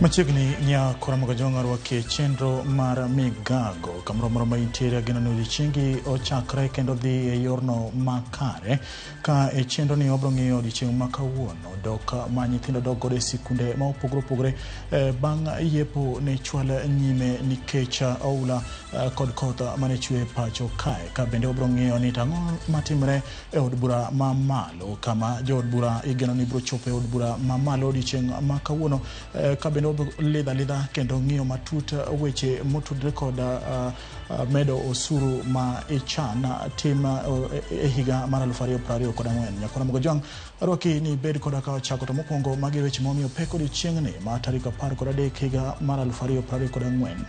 Machiegni nya Koramogo Jong' arwaki e chenro mar Migago. Kamoro amora ma intiere, ageno ni odiechiengi ochakre kendo dhi e yorno makare. Ka e chenro ni wabiro ng'iyo odiechieng' ma kawuono, dok ma nyithindo dok godo e sikunde ma opogore opogore bang' yepo ne chwal nyime nikech oula kod koth mane chwe pacho kae. Ka bende wabiro ng'iyo ni to ang'o matimre e od bura ma malo, kama jood bura igeno ni biro chopo e od bura ma malo odiechieng' ma kawuono. Ka bende wabiro lidho alidha kendo ng'iyo matut weche motudore kod medo osuru ma ichan tim e higa mar 2024. Nyakwana Mogojwang' arwaki ni ibed koda ka wachako. To mokwongo, magi weche momiyo pek odiechieng'ni ma tarik 13 higa mar 2024.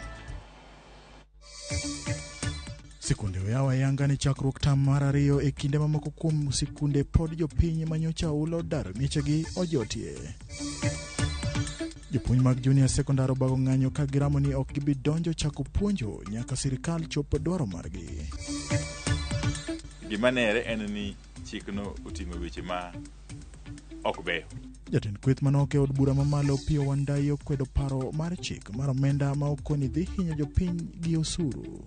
Sikunde oyaw ayanga ne chakruok tam mar ariyo e kinde mamoko kuom sikunde pod jopiny manyocha oula odaro miechegi ojotie. Jopuonj mag junior secondary obago ng'anyo ka giramo ni ok gibi donjo chako puonjo nyaka sirikal chop dwaro margi. Gima nere en ni chikno oting'o weche ma ok beyo. Jatend kweth manok e od bura mamalo Opiyo Wandayi okwedo paro mar chik mar omenda ma okoni dhi hinyo jopiny gi osuru.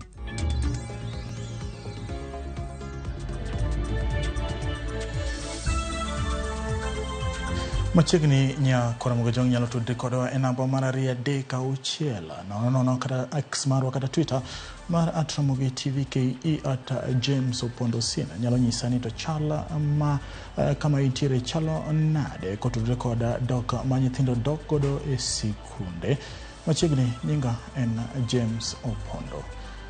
Machiegni nya Koramogo Jong nyalo tudri kodwa e namba mar 236 00 kata X marwa kata Twitter mar @Ramogi TV KE @James Opondo Sina nyalo nyisa ni to chal ma kama intiere chalo nade kotudore kod dok ma nyithindo dok godo e sikunde. Machiegni nyinga en James Opondo.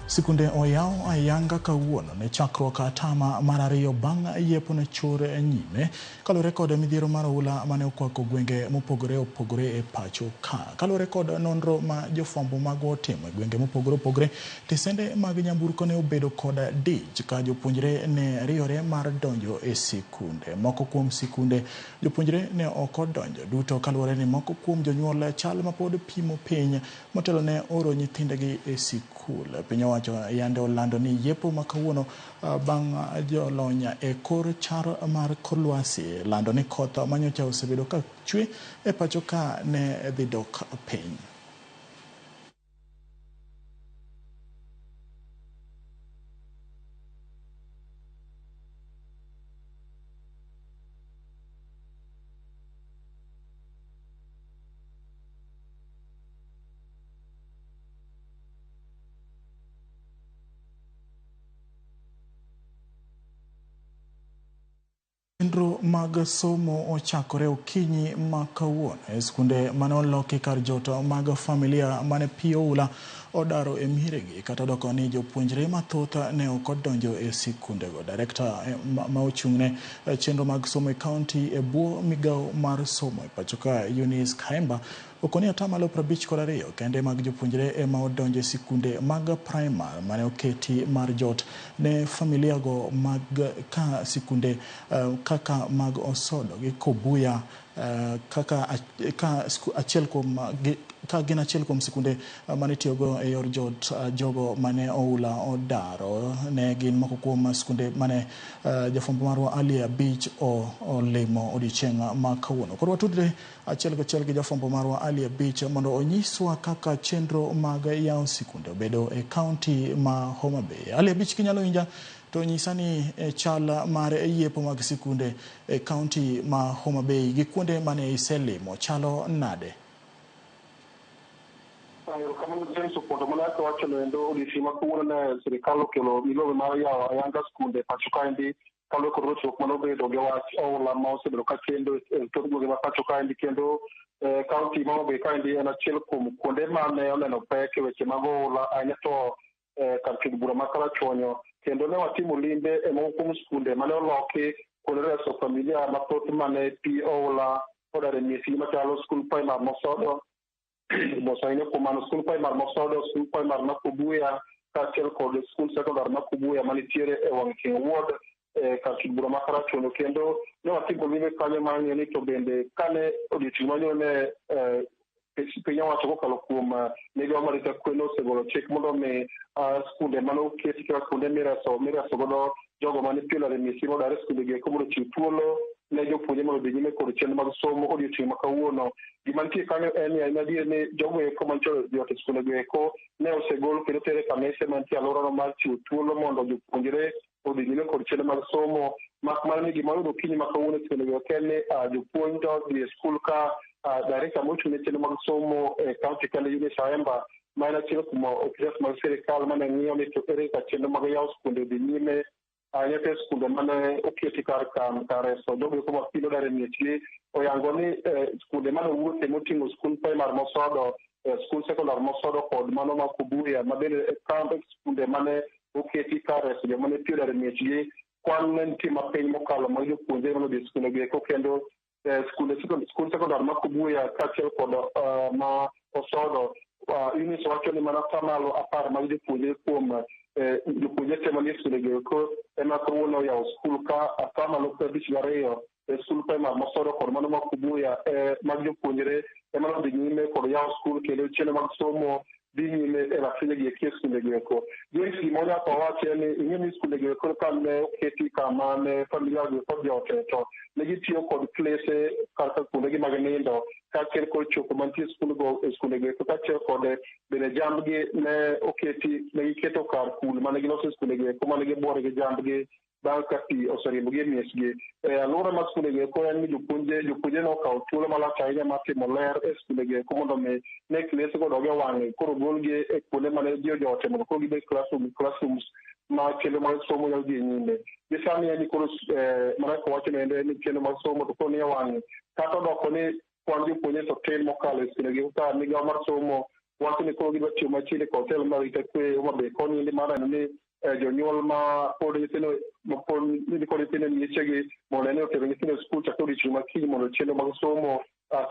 Sikunde oyaw ayanga kawuono ne chakruok tama mar ariyo bang' yepo ne chor nyime kaluwore kod midhiero mar oula mane okwako gwenge mopogore opogore e pacho ka. Kaluwore kod nonro ma jofwambo magwa otimo e gwenge mopogore opogore, tisende mag nyamburko ne obedo kod dich ka jopuonjre ne riyore mar donjo e sikunde. Moko kuom sikunde jopuonjre ne ok odonjo duto kaluwore ni moko kuom jonyuol chal mapod pimo piny motelo ne oro nyithindegi e sikul. Piny owacho yande olando ni yepo ma kawuono bang' jolony e kor chal mar kor lwasi lando ni koth manyocha osebedo ka chwe e pacho ka ne dhi dok piny. Chenro mag somo ochakore okinyi ma kawuono e skunde mane oloki kar jot mag familia mane pi oula odaro e mieregi, kata doko ni jopuonjre mathoth ne ok odonjo e sikundego. Direkta ma ochung'ne chenro mag somo e kaunti e bwo migawo mar somo e pacho ka, Eunice Khaemba, okoni 52% kende mag jopuonjre ema odonjo e sikunde mag primar mane oketi mar jot ne familia go mag ka sikunde kaka mag Osodo gi Kobuya kaka ka achiel kuom ka gin achiel kuom sikunde mane itiyogo e yor jot jogo mane oula odaro. Ne gin moko kuom sikunde mane jafwambo marwa Ali Abich olimo odiechieng' ma kawuono. Koro watudre achiel kachiel gi jafwambo marwa Ali Abich mondo onyiswa kaka chenro mag yawo sikunde obedo e kaunti ma Homa Bay. Ali Abich, kinyalo winja to nyisa ni chal mar yepo mag sikunde e kaunti ma Homa Bay gi kuonde mane iselimo chalo nade? Erokamano James Opondo. Mana kaka wacho endo, odiochieng' ma kawuono ne sirikal okelo milome mar yawo ayanga skunde pacho kaendi kaluwore kod rochruok mane obedo gi wach oula ma osebedo ka kendo e thoth gwenge ma pacho kaendi, kendo kaunti ma Homa Bay kaendi en achiel kuom kuonde mane oneno pek e weche mag oula, ahinya to kar chud bura ma Karachuonyo. Kendo ne watimo limbe e moko kuom skunde mane oloki kuonde reso familia mathoth mane pi oula odar e miechgi, machalo skul primar Mosodo mos ahinya kuom mano, skul primar Mosodo, skul primar ma Kobuya kaachiel kod skul sekondar ma Kobuya manitiere e wang' chieng' ward e kar chud bura ma Karachuonyo. Kendo ne watimo limbe kanyo mar ng'iyo ni to bende kane odiochieng' manyoro ne piny owacho kokalo kuom migawo mar arita kwe nosegolo chik mondo mi skunde mane oketi kaka kuonde mireso godo jogo mane pi olal e miechgi modar e skunde gi eko mondo ochiw thuolo. ne jopuonjre mondo odhi nyime kod chenro mag somo odiochieng' ma kawuono. Gima nitie kanyo en ni en adier ni jogo eko mantie jot e skundego eko ne osegol kendo oter e kanise mantie alworano mar chiwo thuolo mondo jopuonjre odhi nyime kod chenro mag somo. Mak mana ni gima oyudo okinyi ma kawuono e skundego eko en ni jopuonj to odhi e skul ka director mochung' ne chenro mag somo e kaunti kende Eunice Aemba, ma en achiel kuom ofisas mag sirikal mane ng'iyo ni to ere kaka chenro mag yawo skunde odhi nyime, ahinya to e skunde mane oketi kar kan kar reso jogo eko ma pi nodar e miechgi. Oyango ni skunde mane owuothe moting'o skund primar Mosodo, skund sekondar Mosodo kod mano ma Kubuya, ma bende kambe skunde mane oketi kar reso joma ne pi odar e miechgi, kwan ne nitie mapiny mokalo mag jopuonjre mane odhi e skundego eko. Kendo skunde skund sekondar ma Kubuya kaachiel kod ma Osodo, Eunice wacho ni mana 10% mag jopuonjre kuom jopuonjre te manie skundego eko ema kawuono oyawo skul, ka 52% e skul primar Mosodo kod mano ma Kubuya mag jopuonjre ema nodhi nyime kod yawo skul, kendo chenro mag somo dhi nyime e lakteche eki e skundego eko. James, gima nyaka wach en ni ing'e ni skundego eko kane oketi kama ne familia go eko jote, to ne gitiyo kod klese kaka kuondegi mag nindo, kaachiel kod chopo mantie skundgo e skundego eko, kaachiel kod bende jambgi ne oketi, ne giketo kar kul mane giloso e skundego eko mane gibuore gi jambgi bang' ka pi oseriembogi e miechgi. E alwora mar skundego eko en ni jopuonjre nokawo thuolo malach ahinya mar timo ler e skundego eko mondo mi ne klesego odog e wang'e, koro golgi e kuonde mane ji ojote mondo koro gibed classrooms ma chenro mag somo nyalo dhi nyime. Gi sani en ni koro mana kaka wacho no ende ni chenro mag somo to koro nie wang'e, kata odoko ni kwan jopuonjre to tin mokalo e skundego, ka migawo mar somo wacho ni koro gidwa tiyo machiegni kod telo mar arita kwe Homa Bay koni endi mar neno ni jonyuol ma pod nyithindo ma pod ni kod nyithindo e miechegi mondo ne otero nyithindo e skul chakre odiochieng' ma kiny, mondo chenro mag somo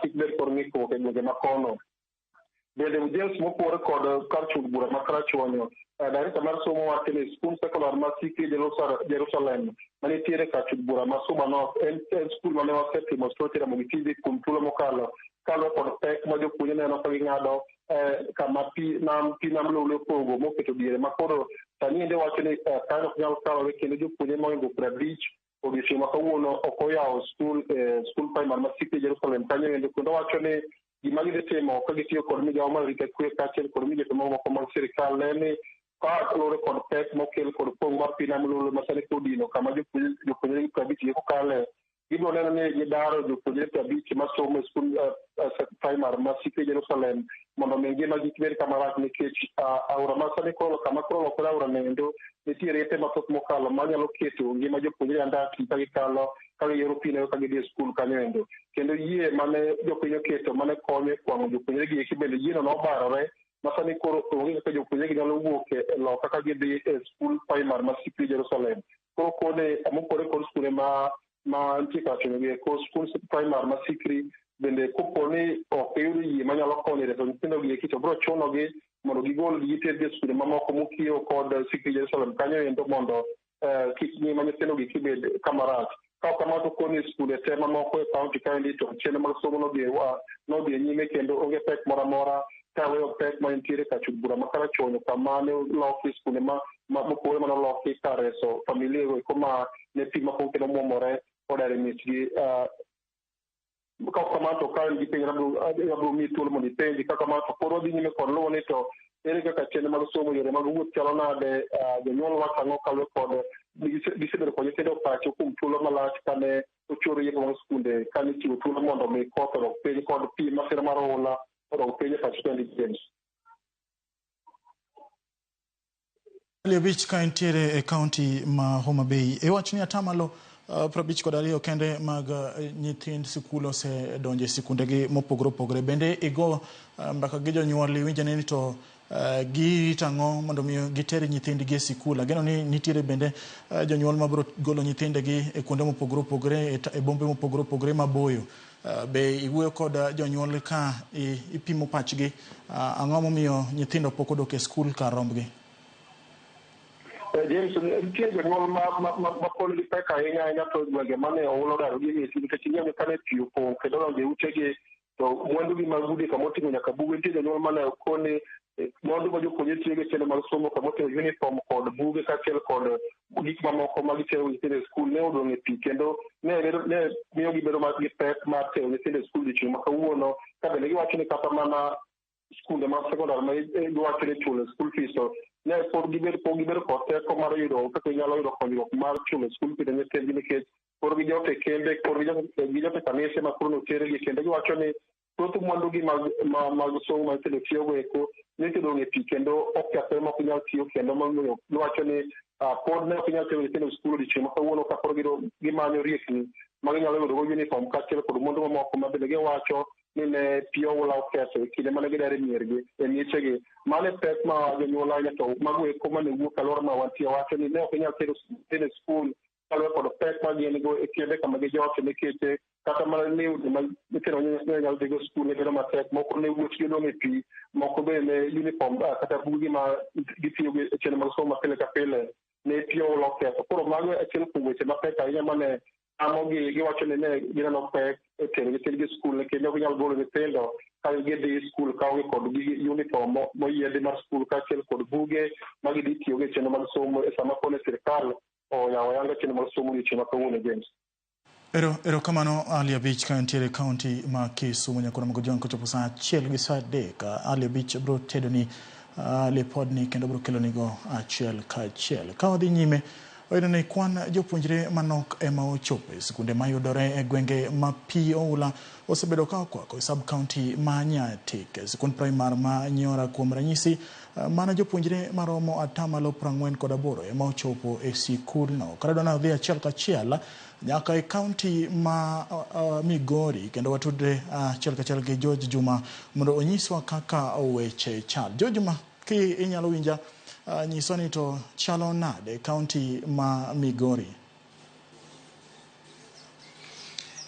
kik bed kod ng'ikruok e gwenge ma kono. Bende, James, mopore kod kar chul bura ma Karachuonyo, director mar somo wacho ni skund sekondar ma CK Jerusalem manitiere kar chul bura ma Suba North en skul mane wasetimo stoche Ramogi TV kuom thuolo mokalo, kaluwore kod pek ma jopuonjre neno ka ging'ado kama pi nam Lolwe opogo moketo diere, ma koro sani ende wacho ni kanyo ok nyal kalore, kendo jopuonjre mohingo 50 odiochieng' ma kawuono ok oyawo skul e skul primary ma CK Jerusalem kanyo endo. Kendo wacho ni gima gidhi timo ka gitiyo kod migawo mar arita kwe kaachiel kod migepe mamoko mag sirikal ne ni ka luwore kod pek mokel kod pong' mar pi nam Lolwe ma sani kodino kama jopuonjre 50 eko kale, gibiro neno ni gidaro jopuonjre 50 masomo e skul primary ma CK Jerusalem mondo mi ngima kik bed kama rach, nikech aora ma sani koro kama koro olokore aora noendo nitie repe mathoth mokalo manyalo keto ngima jopuonjre andaki ka gikalo ka giyoro pi ka gidhi e skul kanyo endo. Kendo yie mane jopiny oketo mane konyo e kwang'o jopuonjre gi eki bende yieno nobarore, ma sani koro onge kaka jopuonjre gi nyalo wuok e loka ka gidhi e skul primary ma CP Jerusalem. Koro kone mopore kod skunde ma nitie karachuonyo gi eko, skul primary ma Sikri bende kopo ni ok iyudo yie manyalo konyo reso nyithindo gi eki, to biro chunogi mondo gigol gi gitergi e skunde mamoko mokiewo kod CP Jerusalem kanyo endo mondo kik ngima nyithindo gi kibed kama rach. Ka ok kamano to koni skunde te mamoko e kaunti kaendi to chenro mag somo nodhi e nyime kendo onge pek moro amora, kaweyo pek ma nitiere kar chul bura ma Karachuonyo kama ne oloki skunde ma mopogore mane oloki kar reso familia go eko ma ne pi mapong' kendo muomore odar e miechgi. Ka ok kamano to ka in gi penjo abiro miyi thuolo mondo ipenji. Ka kamano to pod wadhi nyime kod luwo ni to ere kaka chenro mag somo, yore mag wuoth chalo nade, jonyuol wacho ang'o kaluwore kod gisebedo kod nyithindo pacho kuom thuolo malach kane ochor yepo mag skunde kane ichiwo thuolo mondo mi koth odok piny kod pi masira mar oula odok piny e pacho kaendi, James. 5 ka entiere e kaunti ma Homa Bay. Iwacho ni 52% kende mag nyithind sikul osedonjo e sikundegi mopogore opogore. Bende igo mbaka gi jonyuol iwinjo ni to girito ang'o mondo mi giter nyithindgi e sikul? Ageno ni nitiere bende jonyuol mabiro golo nyithindegi e kuonde mopogore opogore, e bombe mopogore opogore maboyo. Be iwuoyo kod jonyuol ka ipimo pachgi, ang'o momiyo nyithindo pok odok e skul kar rombgi? James, nitie jonyuol ma pod nigi pek ahinya ahinya to gwenge mane oula odaro gi miechgi, nikech ing'eyo ni kane pi opong' kendo odonjo e utegi to mwandugi mag udi kama oting'o nyaka buge, nitie jonyuol mane koni Mwandu ma jopuonjre tiyogo e chenro mag somo kamoting'o uniform kod buge kaachiel kod gik mamoko ma gitero nyithindo e skul ne odong' e pi, kendo ne miyo gibedo gi pek mar tero nyithindo e skul odiochieng' ma kawuono. Ka bende giwacho ni kata mana skunde mag sekondar ma giwacho ni chulo school fees, to ne pod gibedo kod teko mar yudo kaka ginyalo yudo konyruok mar chulo school fees ne nyithindgi, nikech koro gijot e kembe, koro gijot e kanise ma koro notergi, kendo giwacho ni thoth mwandugi mag somo ma nyithindo tiyogo eko nyocha odong' e pi kendo okethore ma ok ginyal tiyo, kendo momiyo giwacho ni pod ne ok ginyal tero nyithindo e skul odiochieng' ma kawuono, ka koro gimanyo riekni ma ginyalo yudogo uniform kaachiel kod mwandu mamoko ma bende giwacho ni ne pi oula oketho e kinde mane gidar e miergi, e miechegi. Mano e pek ma jonyuol ahinya to mago eko mane wuok e alwora ma wantie wacho ni ne ok ginyal tero nyithindo e skul kaluwore kod pek ma gin go e kembe kama gijote, nikech kata mana lewni ma nyithindo ne nyalo dhigo skul ne bedo matek. Moko ne wuochgi odong' e pi, moko be ne uniform kata bugegi ma gitiyogo e chenro mag somo ma pile ka pile ne pi oula oketho. Koro mago e achiel kuom weche mapek ahinya mane tamogi. Giwacho ni ne gineno pek e tero nyithindgi e skul, nikech ne ok ginyal golo nyithindo ka gidhi skul kawogi kod gige uniform moyiedhi mar skul kaachiel kod buge ma gidhi tiyogo e chenro mag somo e sama kone sirikal oyawo ayanga chenro mag somo odiochieng' ma kawuono, James. Erokamano Ali Abich ka entiere e kaunti ma Kisumu. Nyakoro Magojwang' kochopo saa 1 gi saa 3, Ali Abich biro tedoni lipodni kendo biro kelonigo achiel ka achiel. Ka wadhi nyime, wayudo ni kwan jopuonjre manok ema ochopo e sikunde mayudore e gwenge ma pi oula osebedo ka okwako e sub county ma Nyatik. Sikund primar ma Nyora kuom ranyisi, mana jopuonjre maromo 48% ema ochopo e sikulno. Karadona dhi achiel kachiel nyaka e kaunti ma Migori kendo watudre achiel kachiel gi George Juma mondo onyiswa kaka weche chal. George Juma, ki inyalo winja, nyiswa ni to chalo nade kaunti ma Migori?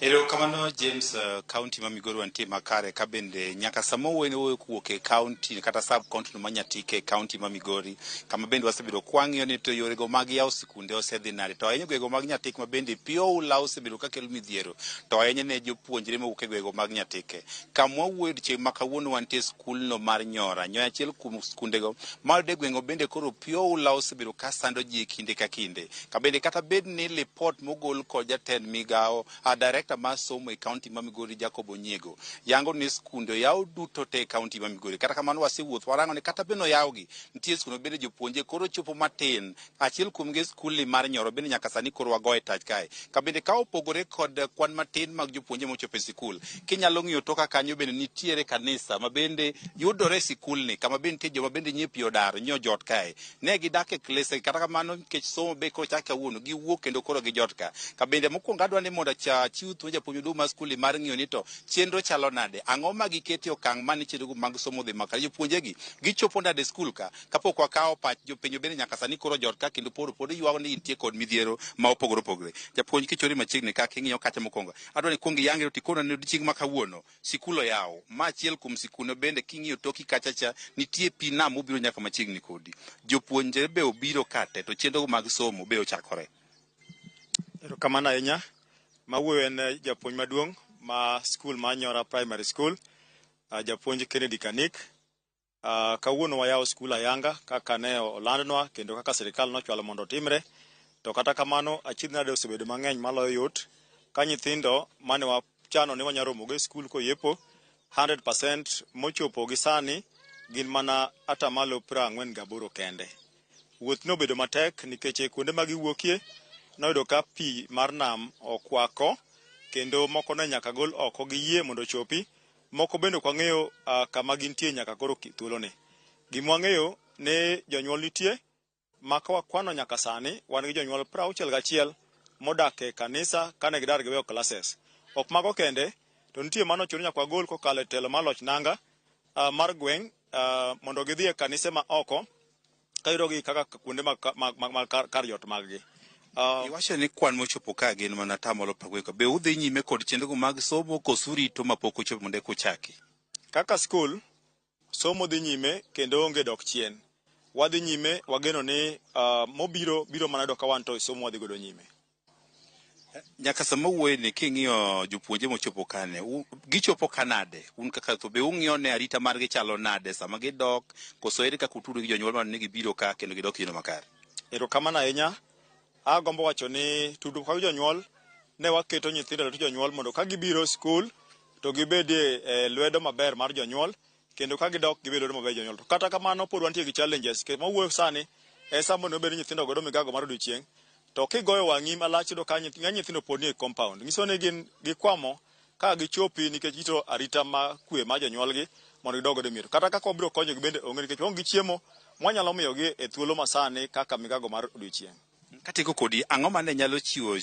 Erokamano James. Kaunti ma Migori wantie makare, ka bende nyaka sama wuoyo kowuok e kaunti kata sub county no ma Nyatike e kaunti ma Migori, kama bende wasebedo kwang'iyo ni to yorego mag yawo sikunde osedhi nade, to ahinya gwengego mag Nyatik ma bende pi oula osebedo kakelo midhiero, to ahinya ne jopuonjre mowuok e gwengego mag Nyatike. Kama wawuoyo odiochieng' ma kawuono wantie skulno mar Nyora. Nyora achiel kuom skundego mayudore e gweng'go bende koro pi oula osebedo ka sando ji e kinde ka kinde. Ka bende kata bed ni lipot mogol kod jatend migawo, director mar somo e kaunti ma Migori Jacob Onyiego yango ni skunde oyaw duto te e kaunti ma Migori. Kata kamano wasewuotho warango ni kata bed oyawgi, nitie skunde bende jopuonje koro chopo matin. Achiel kuomgi skulni mar Nyoro bende nyaka sani koro wagoye tach kae. Ka bende ka opogore kod kwan matin mag jopuonje mochopo e sikul, kinyalo ng'iyo toka kanyo bende nitiere kanisa ma bende yudore e sikulni, kama bende nitie joma bende nyie pi odar nyie ojot kae. Ne gidak e klese, kata kamano nikech somo be koro chak kawuono, giwuok kendo koro gijot ka. Ka bende mokwongo adwa ni mondo achiw thuolo japuonj maduong' mar skulni mar ng'iyo ni to chenro chalo nade, ang'o ma giketo e okang' mane chenro mag somo dhi makare, jopuonjegi gichopo nade e skul ka, kapok wakawo pach jopenjo bende nyaka sani koro ojot ka kendo pod ywago ni nitie kod midhiero ma opogore opogore. Japuonj, kichori machiegni ka king'iyo kacha mokwongo, adwa ni kuong iyangri to ikona ni odiochieng' ma kawuono sikul oyaw. Ma achiel kuom sikunde bende king'iyo toki kacha cha nitie pi nam mobiro nyaka machiegni kodi. Jopuonjre be obiro ka te to chenro mag somo be ochakore. Erokamano ahinya. Mawuoyo en japuonj maduong' ma skul ma Nyora Primary School, japuonj Kennedy Kanik. Kawuono wayawo skul ayanga kaka ne olandnwa kendo kaka sirikal nochwalo mondo otimre. To kata kamano achiedh nade osebedo mang'eny maloyo yot, ka nyithindo mane wachano ni wanyalo romogo e skul koyepo 100% mochopo gi sani gin mana 48% kende. Wuoth nobedo matek nikech kuonde ma giwuokie noyudo ka pi mar nam okwako, kendo moko ne nyaka gol oko gi yie mondo ochopi. Moko bende ok wang'eyo kama gintie nyaka koro thuoloni. Gima wang'eyo ni jonyuol nitie ma ka wakwano nyaka sani wan gi jonyuol 61 modak e kanisa kane gidar giweyo classes. Ok mago kende, to nitie mano ochuno nyaka wagol kokalo e telo mar loch nanga mar gweng' mondo gidhi e kanise ma oko kayudogi kaka kuonde mag kar jot maggi. Iwacho ni kwan mochopo ka gin mana 40%. Be udhi nyime kod chenro mag somo koso urito mapok ochopo mondo eka uchaki? Kaka skul, somo dhi nyime kendo onge dok chien. Wadhi nyime, wageno ni mobiro biro mana yudo ka wan to somo wadhi godo nyime. Nyaka sama wuoyeni king'iyo jopuonje mochopo kane, gichopo kanade? Un kaka to be ung'iyo ne arita margi chalo nade sama gidok, koso ere kaka utudo gi jonyuol mondo ni gibiro ka kendo gidok e yo makare? Erokamano ahinya. Agombo wacho ni tudruok gi jonyuol ne waketo nyithindo e lwet jonyuol mondo ka gibiro skul to gibedie e lwedo maber mar jonyuol kendo ka gidok gibed lwedo maber jonyuol. To kata kamano pod wantie gi challenges nikech mawuoyo sani e sama onego bed ni nyithindo godo migago mar odiochieng' to kigoyo wang'i malach iyudo ka ng'eny nyithindo pod nie compound. Nyiso ni gin gikwamo ka gichopi nikech girito arita ma kwe mar jonyuolgi mondo gidog godo e mier. Kata kaka wabiro konyogi bende onge nikech waonge gi chiemo mwanyalo miyogi e thuolo masani kaka migago mar odiochieng'. Katieko kodi, ang'o mane nyalo chiwo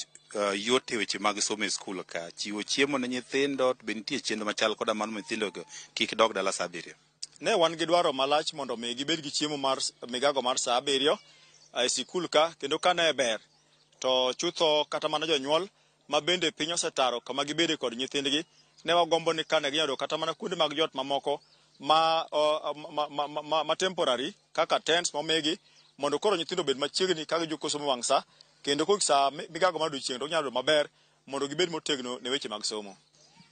yot e weche mag somo e skul ka? Chiwo chiemo ne nyithindo, be nitie chenro machal koda mano nyithindo kik dog dala saa 7? Ne wan gi dwaro malach mondo mi gibed gi chiemo mar migago mar saa 7 e sikul ka, kendo ka ne ber to chutho kata mana jonyuol ma bende piny osetaro kama gibede kod nyithindgi, ne wagombo ni kane ginyalo yudo kata mana kuonde mag jot mamoko ma temporary kaka tents momigi mondo koro nyithindo obed machiegni ka gijuko somo wang' sa, kendo kogik sa migago mar odiochieng' to ginyalo yudo maber mondo gibed motegno ne weche mag somo.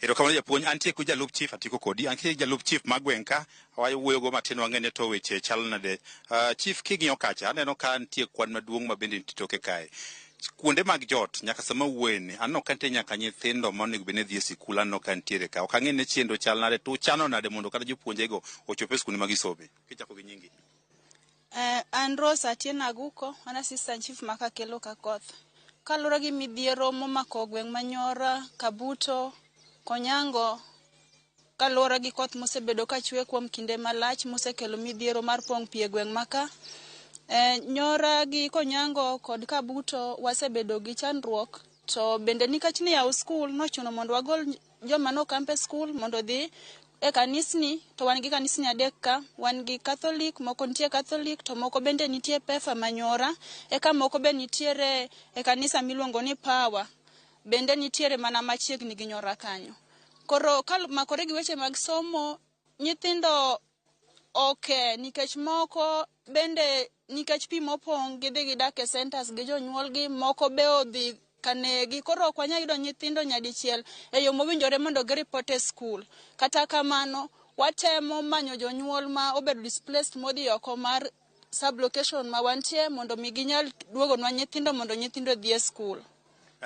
Erokamano japuonj, antie gi jalup chief atieko kodi, antie gi jalup chief mar gweng' ka, wawuoyogo matin wang'e ni to weche chal nade. Chief king'iyo kacha, aneno ka nitie kwan maduong' ma bende nitie toke kae. Kuonde mag jot, nyaka sama wuoyeni, aneno ka nitie nyaka nyithindo ma onego bed ni dhi e sikul, aneno ka nitiere ka. Ok ang'e ni chenro chal nade, to uchano nade mondo kata jopuonjego ochop e skunde ma gisome? Kichako gi nyingi. An Rose Atieno Aguko, an assistant chief ma Kakelo Kakoth. Kaluwore gi midhiero momako gweng' ma Nyora, Kabuto, Konyango, kaluwore gi koth mosebedo kachwe kuom kinde malach mosekelo midhiero mar pong' pi e gweng' ma ka. Nyora gi Konyango kod Kabuto wasebedo gi chandruok, to bende nikech niyawo skul nochuno mondo wagol joma nokamp e skul mondo odhi e kanisni, to wan gi kanisni 3 ka, wan gi Catholic, moko nitie Catholic to moko bende nitie Pefa Manyora, eka moko be nitiere e kanisa miluongo ni Power, bende nitiere mana machiegni gi Nyora kanyo. Koro kamakore gi weche mag somo, nyithindo oke nikech moko bende nikech pi mopong' gidhi gidak e centers gi jonyuolgi, moko be odhi kanegi, koro ok wanyal yudo nyithindo nyadichiel e yo mowinjore mondo giripot e skul. Kata kamano, watemo manyo jonyuol ma obedo displaced modhi oko mar sub-location ma wantie mondo mi ginyal duogonwa nyithindo mondo nyithindo odhi e skul.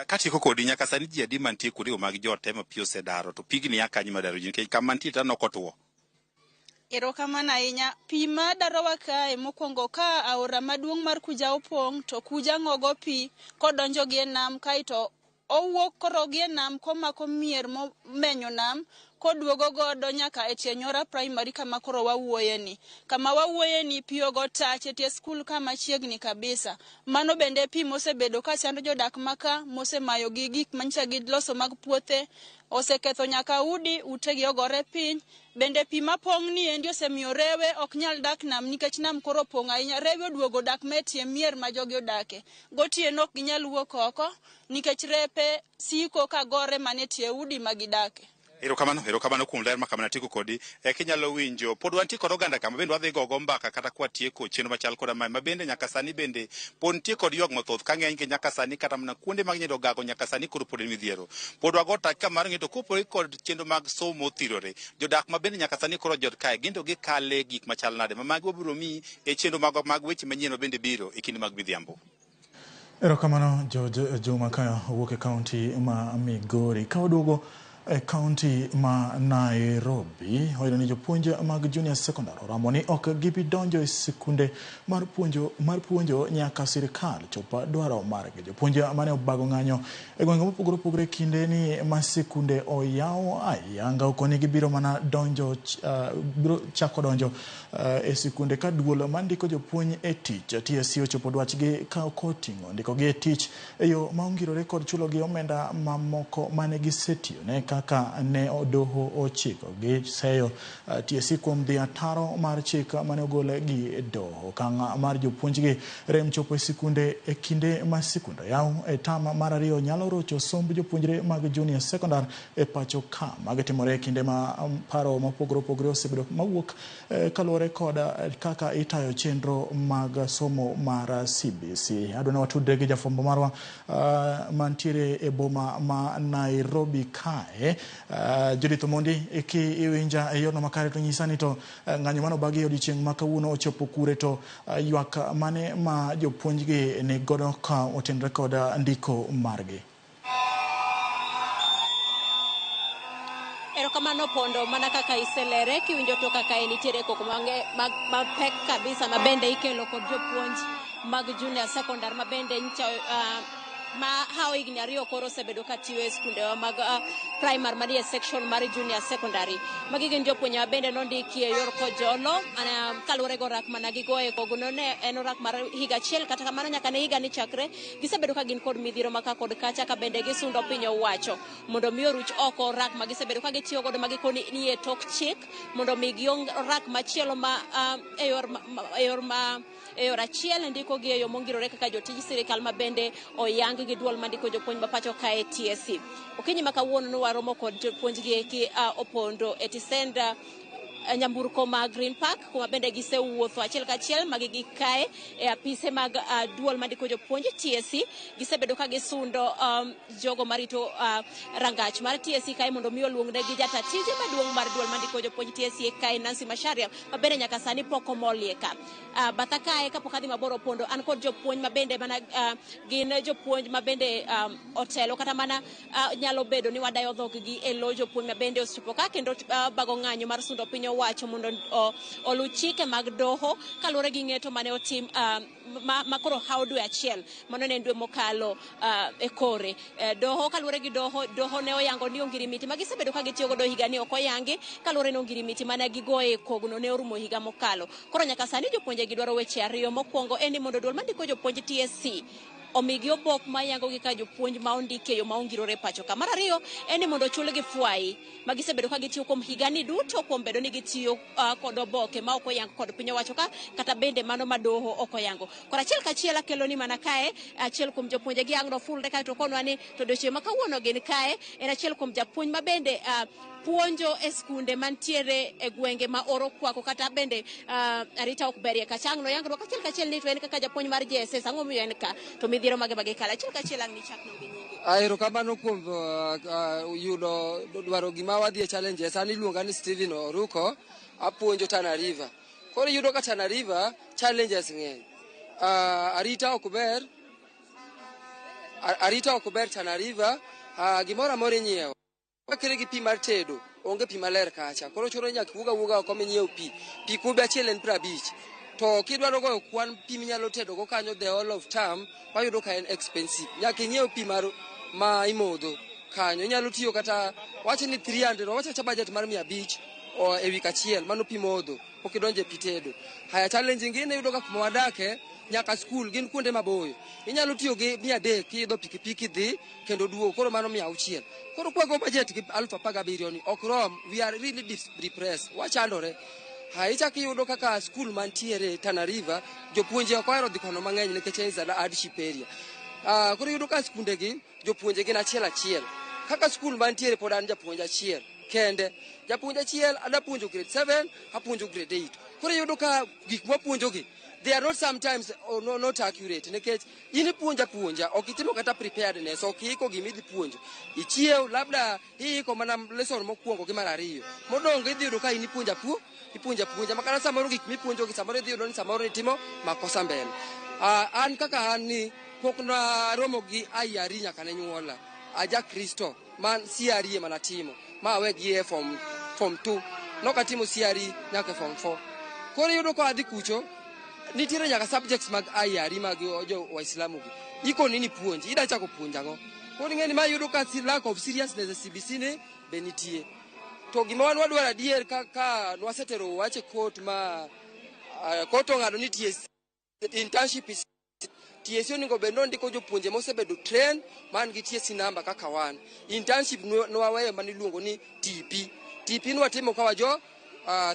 Katieko kodi, nyaka sani ji adi mantie kuondego mag jot ema pi osedaro, to pigni ya kanye madaro ji nikech kama nitie to aneno kotwo. Erokamano ahinya. Pi madarowa kae mokwongo ka aora maduong' mar Kuja opong' to Kuja ng'ogo pi kodonjo gi e nam kaeto owuok koro gi e nam komako mier momenyo nam koduogo godo nyaka e tie Nyora Primary kama koro wawuoye ni. Kama wawuoye ni pi ogo tach e tie skul ka machiegni kabisa. Mano bende pi mosebedo ka chando jodak maka, mosemayo gi gik manyicha giloso mag puothe, oseketho nyaka udi, utegi ogore piny. Bende pi mapong' ni endi osemiyo rewe ok nyal dak nam nikech nam koro opong' ahinya. Rewe oduogo dak ma e tie mier ma jogi odake. Gotieno ok ginyal wuok oko nikech repe siko ka gore mana e tie udi ma gidake. Erokamano, erokamano kuom ler makamano atieko kodi. Kinyalo winjo, pod wantie kod oganda kama bende wadhi gogo mbaka kata kwatieko chenro machal koda mae, ma bende nyaka sani bende pod nitie kod ywak mathoth ka ng'eny gi nyaka sani kata mana kuonde mag nyiedo gago nyaka sani koro pod en midhiero. Pod wago dakika mar ng'eyo to kopogore kod chenro mag somo othirore, jodak ma bende nyaka sani koro jot kae gin to gikale gik machal nade ma magi wabiro miyi e chenro mag weche manyien ma bende biro e kinde mag midhiambo. Erokamano George Juma ka wuok e kaunti ma Migori. Ka waduogo e kaunti ma Nairobi, wayudo ni jopuonj mag junior secondary oramo ni ok gibi donjo e sikunde mar puonjo nyaka sirikal chop dwaro margi. Jopuonj mane obago ng'anyo e gwenge mopogore opogore kinde ni ma sikunde oyaw ayanga okoni gibiro mana donjo, biro chako donjo e sikunde ka duol mandiko jopuonj e tich TSC ochopo dwachgi ka koting'o ndikogi e tich e yo ma ongirore kod chulogi omenda mamoko mane gisetiyone. Kaka ne doho ochiko giseyo TSC kuom dhi ataro mar chik mane ogol gi doho. Okang' mar jopuonjgi rem chopo e sikunde e kinde ma sikunde oyaw e tam mar ariyo nyalo rocho somb jopuonjre mag junior secondary e pacho ka. Magi timore e kinde ma paro mopogore opogore osebedo mawuok kaluwore kod kaka itayo chenro mag somo mar CBC. Adwa ni watudre gi jafwambo marwa mantiere e boma ma Nairobi kae. Judith Omondi, ki iwinja e yorno makare to nyisa ni to ng'anyo mane obagi e odiochieng' ma kawuono ochopo kure to ywak mane ma jopuonjgi ni godo ka otenore kod ndiko margi. Erokamano Pondo, mana kaka iselere kiwinjo to kaka nitiere koko mapek kabisa ma bende ikelo kod jopuonj mag junior secondary ma bende ncha ma hawo higni 2 koro osebedo ka tiyo e skundewa mag primary manie section mar junior secondary. Magi gin jopuonje ma bende nondiki e yor kojolo kaluwore gi orak mana gigoye kogno ne en orak mar higa achiel, kata kamano nyaka ne higa ni chakre gisebedo ka gin kod midhiero ma ka kod kacha ka bende gisundo piny owacho mondo mi oruch oko orak ma gisebedo ka gitiyo godo ma gikoni ni e tok chik mondo mi giong orak machielo ma e yor achiel ndiko gi e yo mongirore kaka jotij sirikal ma bende oyang gi duol mandiko jopuonj ma pacho kae TSC. Okinyi ma kawuono ne waromo kod jopuonj gi eki opondo e tisend nyamburko ma Green Park kuma bende gisewuotho achiel kachiel magi gikae e apise mag duol mandiko jopuonj TSC. Gisebedo ka gisundo jogo marito rangach mar TSC kae mondo mi oluongnegi jata tije maduong' mar duol mandiko jopuonj TSC kae Nancy Macharia ma bende nyaka sani pok omolie ka. Batha kae kapok adhi mabor opondo an kod jopuonj ma bende mana gin jopuonj ma bende otelo kata mana nyalo bedo ni wadayo dhoggi e lo jopuonj ma bende osechopo ka kendo bago ng'anyo mar sundo piny owacho mondo olu chike mag doho kaluwore gi ng'eto mane otim ma koro hawo dwe achiel mano ne en dwe mokalo e kore. Doho kaluwore gi doho ne oyango ni ongirimiti ma gisebedo ka gitiyo godo higani ok oyangi kaluwore ni ongirimiti mane gigoye kogno ne orumo higa mokalo. Koro nyaka sani jopuonje gidwaro weche ariyo. Mokwongo en ni mondo duol mandiko jopuonj TSC omigi obok mayango gi ka jopuonj ma ondiki e yo ma ongirore pacho ka. Mar ariyo en ni mondo ochulgi fwai ma gisebedo ka gitiyo kuom higani duto kuom bedo ni gitiyo kod oboke ma ok oyang kod piny owacho ka kata bende mano ma doho ok oyango. Koro achiel kachiel akelo ni mana kae achiel kuom jopuonje gi ang' nofulre kae to konwa ni to odiochieng' ma kawuono gin kae en achiel kuom japuonj ma bende puonjo e skunde mantiere e gwenge ma oro kwako kata bende arita ok berie kacha. Ang' noyangruok achiel kachiel ni to en kaka japuonj mar JSS ang'o momiyo en ka to midhiero mage mage kala. Achiel kachiel ang' ni chakno gi nyingi. Erokamano kuom yudo dwaro gima wadhi e challenges. An iluonga ni Steven Oruko, apuonjo Tana River. Koro iyudo ka Tana River challenges ng'eny. Arita ok ber. Arita ok ber Tana River. Gimoro amora inyiewo. Wakere gi pi mar tedo, onge pi maler kacha. Koro chuno nyaka iwuog awuoga oko minyiew pi. Pi kube achiel en 50. To kidwaro goyo kwan pi minyalo tedo go kanyo the whole of term, wayudo ka en expensive. Nyaka inyiew pi mar ma imodho kanyo. Inyalo tiyo kata wach ni 300, wach acha budget mar 500 e wik achiel, mano pi modho, pok idonjo e pi tedo. Haya, challenge ingine iyudo ka kuma wadake nyaka skul gin kuonde maboyo. Inyalo tiyo gi 300 kiidho pikipiki dhi kendo duogo, koro mano 600. Koro kwago budget gi 17,000 ni ok rom, we are really depressed, wachandore. Ha, ichako iyudo kaka skul mantiere Tana River, jopuonje ok ohero dhi kono mang'eny nikech en a hardship area. Koro iyudo ka skunde gi jopuonje gin achiel achiel. Kaka skul mantiere pod an japuonj achiel kende. Japuonj achiel ada puonjo grade 7, apuonjo grade 8. Koro iyudo ka gik mwapuonjogi they are not sometimes no, not accurate nikech in ipuonja puonja ok itimo kata preparedness, ok iiko gima idhi puonjo. Ichiew labda iiko mana lesson mokwongo gi mar ariyo. Modong' idhi yudo ka in ipuonja ipuonja puonja makata samoro gik mipuonjogi samoro idhi yudo ni samoro itimo makosa mbele. An kaka an ni pok naromo gi IRE nyaka ne nyuola. Aja Kristo man CRE mana timo ma awe gi e form 2 nokatimo CRE nyaka form 4. Koro iyudo ka adhi kucho nitiere nyaka subjects mag IRE mag jo Waislamu gi. Ikoni ni puonj, ida chako puonj ang'o? Koro ing'e ni ma iyudo ka lack of seriousness e CBC ni be nitie. To gima wan wadwaro adier ka nwasetero wach e court ma court ong'ado ni TSC internship is TSC onego bed ni ondiko jopuonje mosebedo train man gi TSC number kaka wan. Internship nwaweyo mane iluongo ni TP. TP nwatimo ka wajo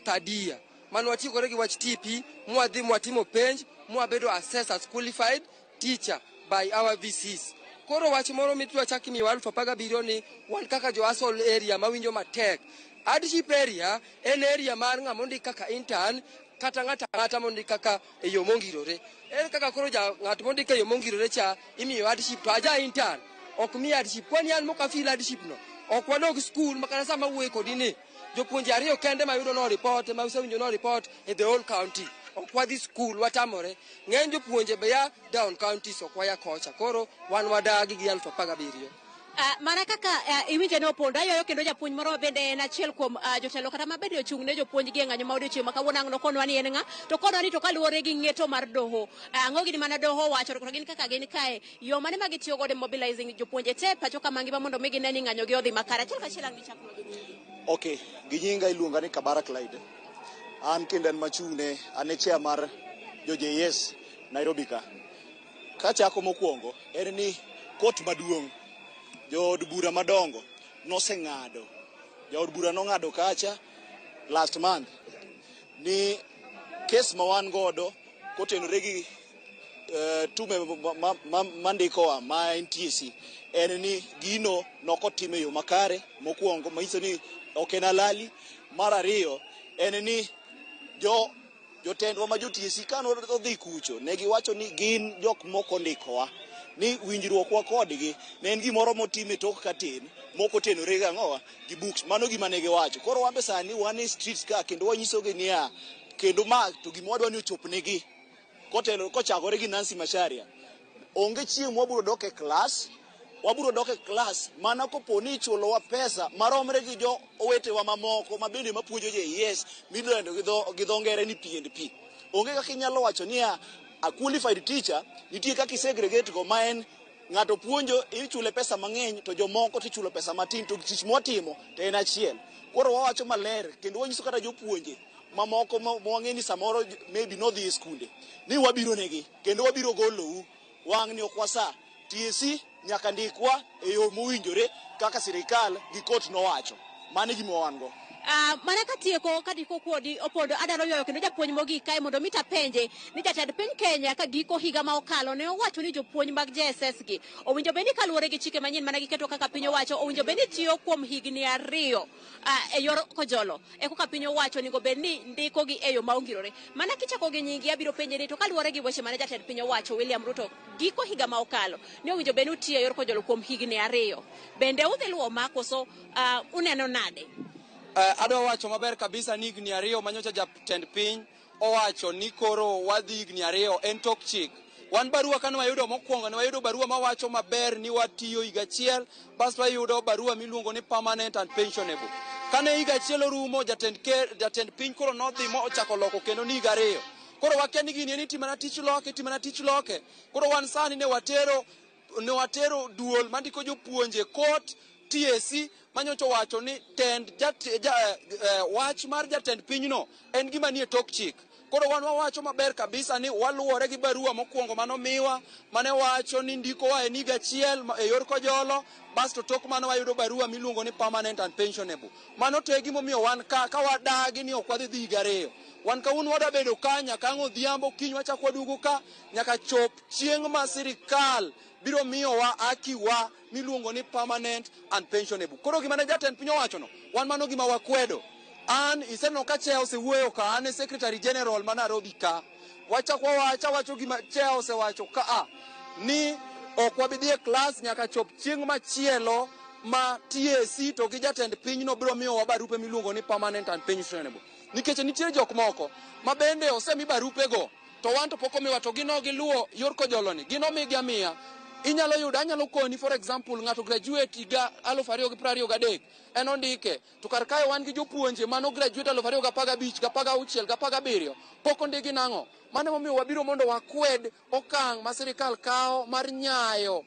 third year. Mane watiekore gi wach TP, mwadhi mwatimo penj, mwabedo assessed as qualified teacher by our VCs. Koro wach moro mitwa chak imiyowa 17,000 ni wan kaka jo ASAL area mawinjo matek. Hardship area en area mar ng'ama ondik kaka intern kata ng'ata ang'ata mondik kaka e yo mongirore. Ere kaka koro ja ng'at mondik e yo mongirore cha imiyo hardship to aja intern ok mi hardship. Kwani an mok afeel hardship no. Ok wadog school makata sama wuoyo kodi ni jopuonje ariyo kende mayudo no report ma usewinjo no report e the whole county. Ok wadhi school watamore. Ng'eny jopuonje be ya down counties ok waya kocha. Koro wan wadagi gi 17,000. Mana kaka iwinjo ne Opondo ayoyo kendo japuonj moro ma bende en achiel kuom jotelo kata ma bende ochung' ne jopuonj gi e ng'anyo ma odiochieng' ma kawuono ang' nokonwa ni en ng'a to konwa ni to kaluwore gi ng'eto mar doho ang'o gini mana doho owacho to gin kaka gin kae yo mane ma gitiyo godo e mobilizing jopuonje te pacho ka mangima mondo mi gine ni ng'anyo gi odhi makare achiel kachiel ang' gichaknwa gi nyingi. Ok, gi nyinga iluonga ni Kabara Clyde. An kendo an machung'ne, an e chair mar jo JS Nairobi ka. Kachako mokwongo, en ni kot maduong' jood bura madongo noseng'ado. Jaod bura nong'ado kacha last month ni kes ma wan godo kotenore gi tume mandikowa ma en TSC en ni gino nokotim e yo makare mokwongo manyiso ni ok en halali. Mar ariyo en ni jotendwa ma jo TSC kane odhi kucho ne giwacho ni gin jok moko ondikowa ni winjruokwa kodgi ne en gimoro motim e tok katin mok otenore gi ang'owa gi books. Mano gima ne giwacho. Koro wan be sani wan e streets ka kendo wanyisogi niya kendo ma to gima wadwa ni ochopnegi kotelo kochakore gi Nancy Macharia onge chieng' mwabiro dok e klas wabiro dok e klas mana kopo ni ichulowa pesa maromre gi jo owetewa mamoko ma bende mapuonjo JS midendo gi dho ngere ni P&P. Onge kaka inyalo wacho niya a qualified teacher nitie kaka isegregate go ma en ng'ato puonjo ichule pesa mang'eny to jomoko to ichulo pesa matin to tich mwatimo to en achiel. Koro wawacho maler kendo wanyiso kata jopuonje mamoko ma wang'e ni samoro maybe nodhi e skunde ni wabiro negi kendo wabiro golou wang' ni ok wasa TSC nyaka ndikwa e yo mowinjore kaka sirikal gi kot nowacho. Mano e gima wan go. Mana katieko kadiko kuodi Opondo adwaro ywayo kendo japuonj mogik kae mondo mi tapenje ni jatend piny Kenya ka giko higa ma okalo ne owacho ni jopuonj mag JSS gi owinjo bed ni kaluwore gi chike manyien mana giketo kaka piny owacho owinjo bed ni tiyo kuom higni 2 e yor kojolo e koka piny owacho onego bed ni ndiko gi e yo ma ongirore. Mana kichako gi nyingi abiro penje ni to kaluwore gi weche mane jatend piny owacho William Ruto giko higa ma okalo ni owinjo bed ni utiyo e yor kojolo kuom higni 2 bende udhi luwo ma koso uneno nade? Adwa wacho maber kabisa ni higni 2 manyocha jatend piny owacho ni koro wadhi higni 2 en tok chik. Wan barua kane wayudo mokwongo ne wayudo barua mawacho maber ni watiyo higa achiel, bas wayudo barua miluongo ni permanent and pensionable. Kane higa achiel orumo jatend piny koro nodhi mo ochako loko kendo ni higa 2. Koro wakia ni gini en itimana tich loke, itimana tich loke. Koro wan sani ne watero duol mandiko jopuonje court TSC manyocha owacho ni tend wach mar jatend pinyno en gima nie tok chik. Koro wan wawacho maber kabisa ni waluwore gi barua mokwongo manomiwa mane wacho ni ndikowa en higa achiel e yor kojolo, basto tok mano wayudo barua miluongo ni permanent and pensionable. Mano to e gimomiyo wan ka wadagi ni ok wadhi dhi higa 2. Wan kawuono wadwa bedo ka nyaka ang' odhiambo, kiny wachak waduogo ka nyaka chop chieng' ma sirikal biro miyowa haki wa miluongo ni permanent and pensionable. Koro gima ne jatend piny owachono, wan mano gima wakwedo. An iseneno ka chair osewuoyo ka, an e secretary general ma Nairobi ka. Wachak wawacha wacho gima chair osewacho ka a ni ok wabi dhi e klas nyaka chop chieng' machielo ma TSC to gi jatend pinyno biro miyowa barupe miluongo ni permanent and pensionable. Nikech nitie jok moko ma bende osemi barupego to wan to pok omiwa to gino giluwo yor kojolo ni gino migi amiya. Inyalo yudo, anyalo koni for example ng'ato graduate higa 2023 en ondike to kar kae wan gi jopuonje mano graduate 2015, 16, 17 pok ondigi nang'o. Mano emomiyo wabiro mondo wakwed okang' ma sirikal kawo mar nyayo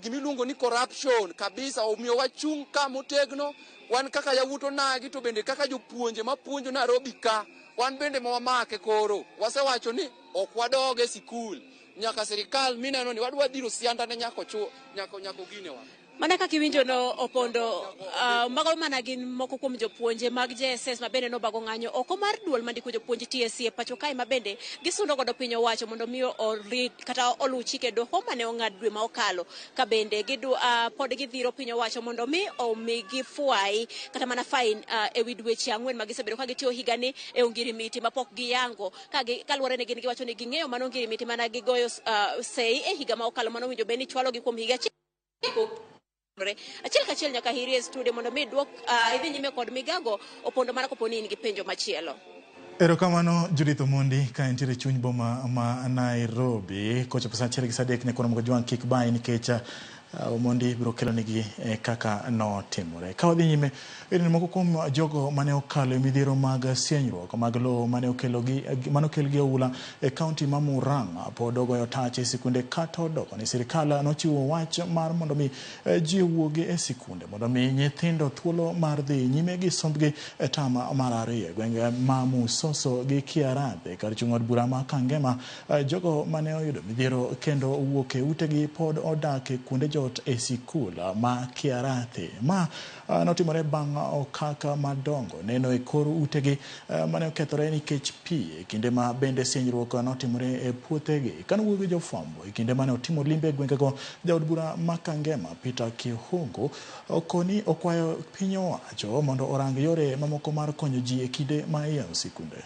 gimiluongo ni corruption kabisa. Omiyo wachung' ka motegno wan kaka yawuot onagi to bende kaka jopuonje mapuonjo Nairobi ka wan bende ma wamake koro wasewacho ni ok wadog e sikul Nyaka sirikal mineno ni wadwa dhiro sianda ne nyako chuo nyako nyako ginewa. Mana kaka iwinjo no Opondo, mago mana gin moko kuom jopuonje mag JSS ma bende nobago ng'anyo oko mar duol mandiko jopuonj TSC e pacho kae, ma bende gisundo godo piny owacho mondo mi orit kata oluw chike doho mane ong'ad dwe ma okalo, ka bende gidu, pod gidhiro piny owacho mondo mi omigi fwai kata mana fine ewi dweche 4 ma gisebedo ka gitiyo higani e ongirimiti mapok giyango ka kaluwore ni gin giwacho ni ging'eyo mano ongirimiti mana gigoyo sei e higa ma okalo, mano winjo bed ni chwalogi kuom higa achiel achiel kachiel. Nyaka hiri e studio mondo mi duok idhi nyime kod migago Opondo, mana kopo ni in gi penjo machielo. Erokamano Judith Omondi ka entiere chuny boma ma Nairobi. Kochopo sa 1 gi sa 3 ne mogo jwang' kik bayi nikech Omondi biro kelonegi kaka notimore. Ka wadhi nyime, en moko kuom jogo mane okalo e midhiero mag sienyruok mag lowo mane okel gi oula e kaunti ma Murang'a pod ogoyo tach e sikunde, kata odoko ni sirikal nochiwo wach mar mondo mi ji owuogi e sikunde mondo mi nyithindo thuolo mar dhi nyime gi sombgi e tam mar 2 e gwenge ma Musoso gi Kiarathe. Kar chung' od bura ma Kangema, jogo mane oyudo midhiero kendo wuok e utegi pod odak e kuonde jot e sikul ma Kiarathe. Ma notimore bang' okaka madongo neno e kor utegi mane okethore nikech pi e kinde ma bende sienyruok notimore e puothegi. Kane owuoyo gi jofwambo e kinde mane otimo limbe e gwengego, jaod bura ma Kangema Peter Kihungu okoni okwayo piny owacho mondo orang yore mamoko mar konyo ji e kinde ma iyawo sikunde.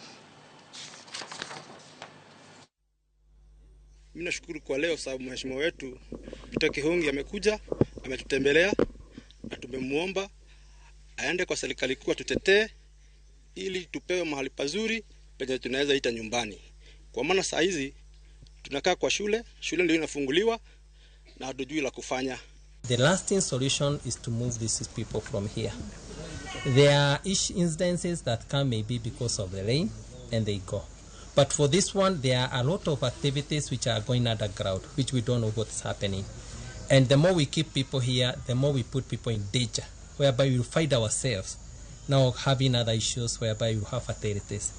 Mimi nashukuru kwa leo sababu mheshimiwa wetu Peter Kihungi amekuja, ametutembelea na tumemuomba aende kwa serikali kuu atutetee ili tupewe mahali pazuri penye tunaweza ita nyumbani. Kwa maana saa hizi tunakaa kwa shule, shule ndio inafunguliwa na hatujui la kufanya. The lasting solution is to move these people from here. There are incidences that come maybe because of the rain and they go. But for this one, there are a lot of activities which are going underground, which we don't know what's happening. And the more we keep people here, the more we put people in danger, whereby we find ourselves now having other issues whereby we have fatalities.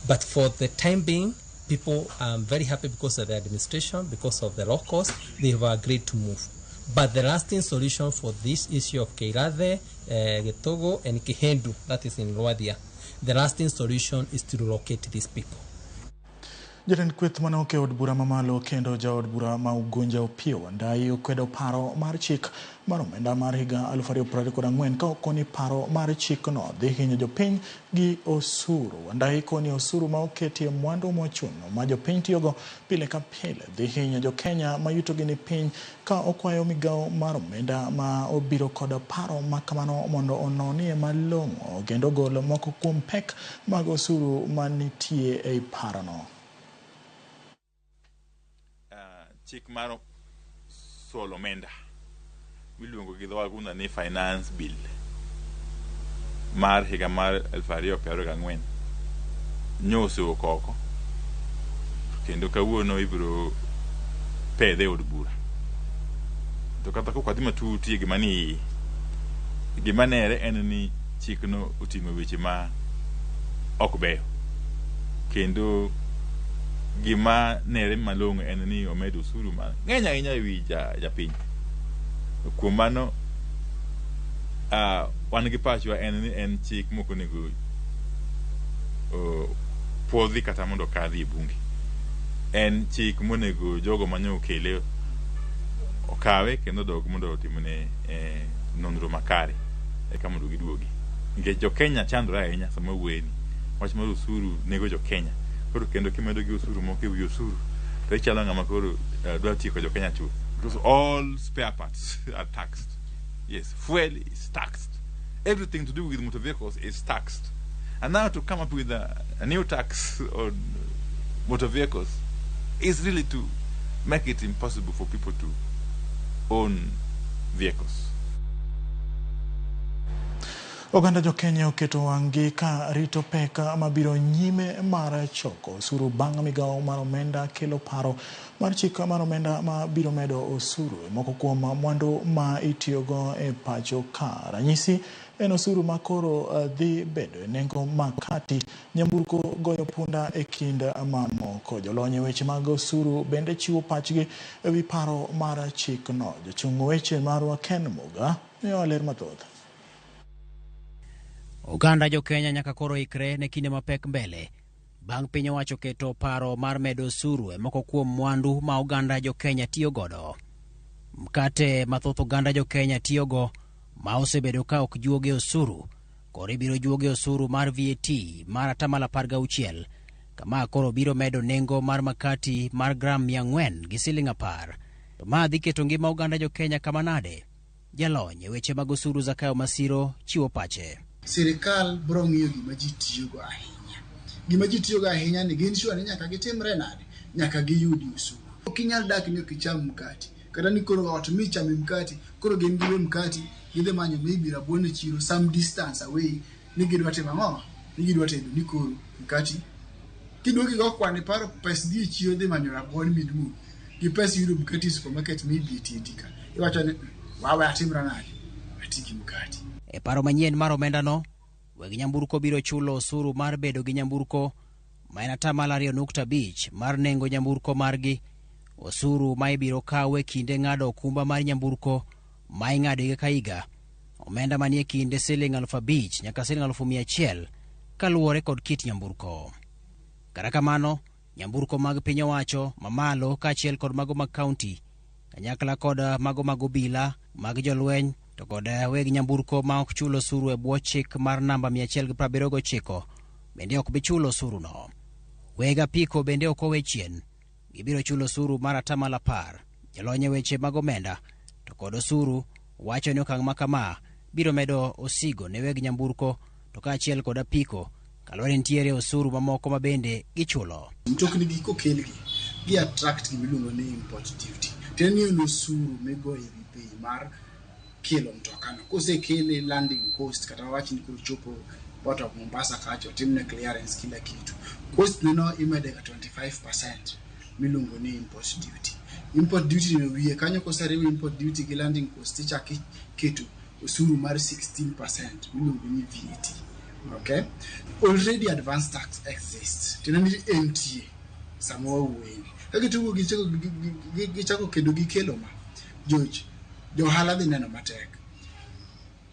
But for the time being, people are very happy because of the administration, because of the low cost, they have agreed to move. But the lasting solution for this issue of Keirathe, Gitogo, and Kihendu, that is in Rwadia, the lasting solution is to relocate these people. Jatend kweth mane oke od bura mamalo kendo jaod bura ma Ugunja Opiyo Wandayi okwedo paro mar chik mar omenda mar higa 2024 ka okoni paro mar chikno dhi hinyo jopiny gi osuru. Wandayi koni osuru ma oketie mwandu mochuno ma jopiny tiyogo pile ka pile dhi hinyo jokenya ma yutogi ni piny, ka okwayo migawo mar omenda ma obiro kod paro ma kamano mondo ononie malong'o kendo gol moko kuom pek mag osuru manitie ei parono. Chik mar solo omenda miluongo gi dho wagunda ni finance bill mar higa mar 2024 nyo osewuok oko kendo kawuono ibiro pedhe e od bura. To kata kok wadhi matut e gima ni iye, gima nere en ni chikno oting'o weche ma ok beyo kendo gima nere malong'o en ni omedo osuru mang'eny ahinya ewi japiny. Kuom mano wan gi pachwa en ni en chik mok onego puodhi kata mondo okadhi e bunge. En chik monego jogo manyo okele okawe kendo odog mondo otimne nonro makare eka mondo giduogi. Nikech jo-Kenya chandore ahinya sama wuoyeni. Wach mar osuru nego jo-Kenya. Koro kendo kimedo gi osuru moko ewi osuru to ichalo ng'ama koro dwa tieko jo-Kenya chuth. Because all spare parts are taxed. Yes, fuel is taxed. Everything to do with motor vehicles is taxed. And now to come up with a new tax on motor vehicles is really to make it impossible for people to own vehicles. Oganda jo Kenya oketo wang'gi ka rito pek mabiro nyime mar choko osuru bang' migawo mar omenda kelo paro mar chik mar omenda ma biro medo osuru e moko kuom mwandu ma itiyogo e pacho ka. Ranyisi en osuru ma koro dhi bedo e nengo makati, nyamburko goyo punda e kind mamoko. Jolony e weche mag osuru bende chiwo pachgi e wi paro mar chikno. Jachung' weche marwa Ken Muga miyowa ler mathoth. Oganda jo Kenya nyaka koro ikre ne kinde mapek mbele bang' piny owacho keto paro mar medo osuru e moko kuom mwandu ma oganda jo Kenya tiyo godo. Mkate mathoth oganda jo Kenya tiyogo ma osebedo ka ok juoge osuru koro ibiro juoge osuru mar VAT mar 16%, kama koro biro medo nengo mar makati mar gram 400 gi siling 10. To ma dhi keto ngima oganda jo Kenya kama nade? Jalony e weche mag osuru Zakayo Masiro chiwo pache. Sirikal biro ng'iyo gima ji tiyogo ahinya. Gima ji tiyogo ahinya ni gin sure ni nyaka gitimre nade? Nyaka giyudi osuru. Ok inyal dak ni ok icham mkati. Kata ni koro ot michame mkati, koro gin giwe mkati, gidhi manyo maybe rabuon e chiro some distance away ni gidwa timo ang'o? Ni gidwa tedo ni koro mkati. Kiduogo igo kwan iparo pes dhi e chiro dhi manyo rabuon miduogo gi pes yudo mkati e supermarket maybe e tiendi ka. Iwacho ni wawe atimra nade? Ati gi mkati. E paro manyien mar omendano, weg nyamburko biro chulo osuru mar bedo gi nyamburko ma en 2.5% mar nengo nyamburko margi, osuru ma ibiro kaw e kinde ng'ado okumba mar nyamburko ma ing'ado higa ka higa, omenda manie kind siling 5,000 nyaka siling 100,000 kaluwore kod kit nyamburko. Kata kamano, nyamburko mag piny owacho mamalo kaachiel kod mago mag kaunti kanyakla kod mago mag obila, mag jolweny to kod weg nyamburko ma ok chul osuru e bwo chik mar namba 179 bende ok bi chulo osuruno. Weg apiko bende ok owe chien, gibiro chulo osuru mar 10%. Jolony e weche mag omenda to kod osuru wacho ni okang' ma kama biro medo osigo ne weg nyamburko to kaachiel kod apiko kaluwore nitiere osuru mamoko ma bende gichulo. Mtokni gi kokelgi, gi attract gimiluongo ni import duty. Tiende ni en osuru migoyo ewi bei mar kelo mtokano. Kosekele landing cost kata wawach ni koro chopo Port of Mombasa kacha otimne clearance kila kitu. Cost neno imede ga 25% miluongo ni import duty. Import duty no wiye kanyo koseriw import duty gi landing cost ichako iketo osuru mar 16% miluongo ni VAT. Okay? Already advance tax exists. Tiende ni entie sama wawuoyeni. Ka gitugo gichako kendo gikelo ma, George, johala dhi neno matek.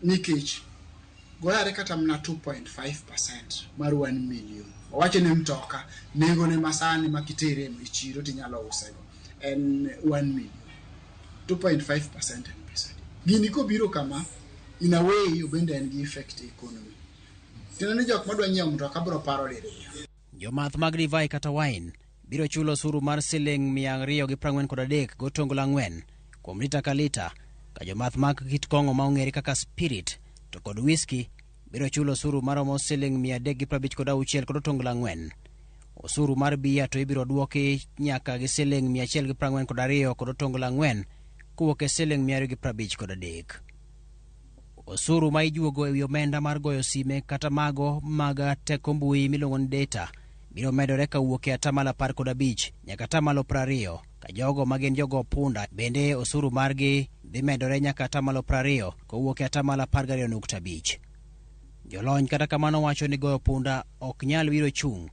Nikech goyare kata mana 2.5% mar 1 million. Wawacho ni mtoka nengone masani ma kitere e chiro tinyalo usego en 1 million. 2.5% en pesa adi? Gini kobiro kama, in a way bende en gi effect e economy. Tiende ni jok madwa nyiewo mtoka biro paro diriyo. Jomath mag divai kata wine biro chulo osuru mar siling 243.4 kuom lita ka lita, ka jomath mag kit kong'o ma ong'ere kaka spirit to kod whisky biro chulo osuru maromo siling 356.4. Osuru mar bia to ibiro duoki nyaka gi siling 142.4 kowuok e siling 253. Osuru ma ijuogo ewi omenda mar goyo sime kata mago mag teko mbui miluongo ni data biro medore kawuok e 15% nyaka 20%, ka jogo ma gin jogo punda bende osuru margi dhi medore nyaka 20% kowuok e 12.5%. Jolony kata kamano wacho ni goyo punda ok nyal biro chung'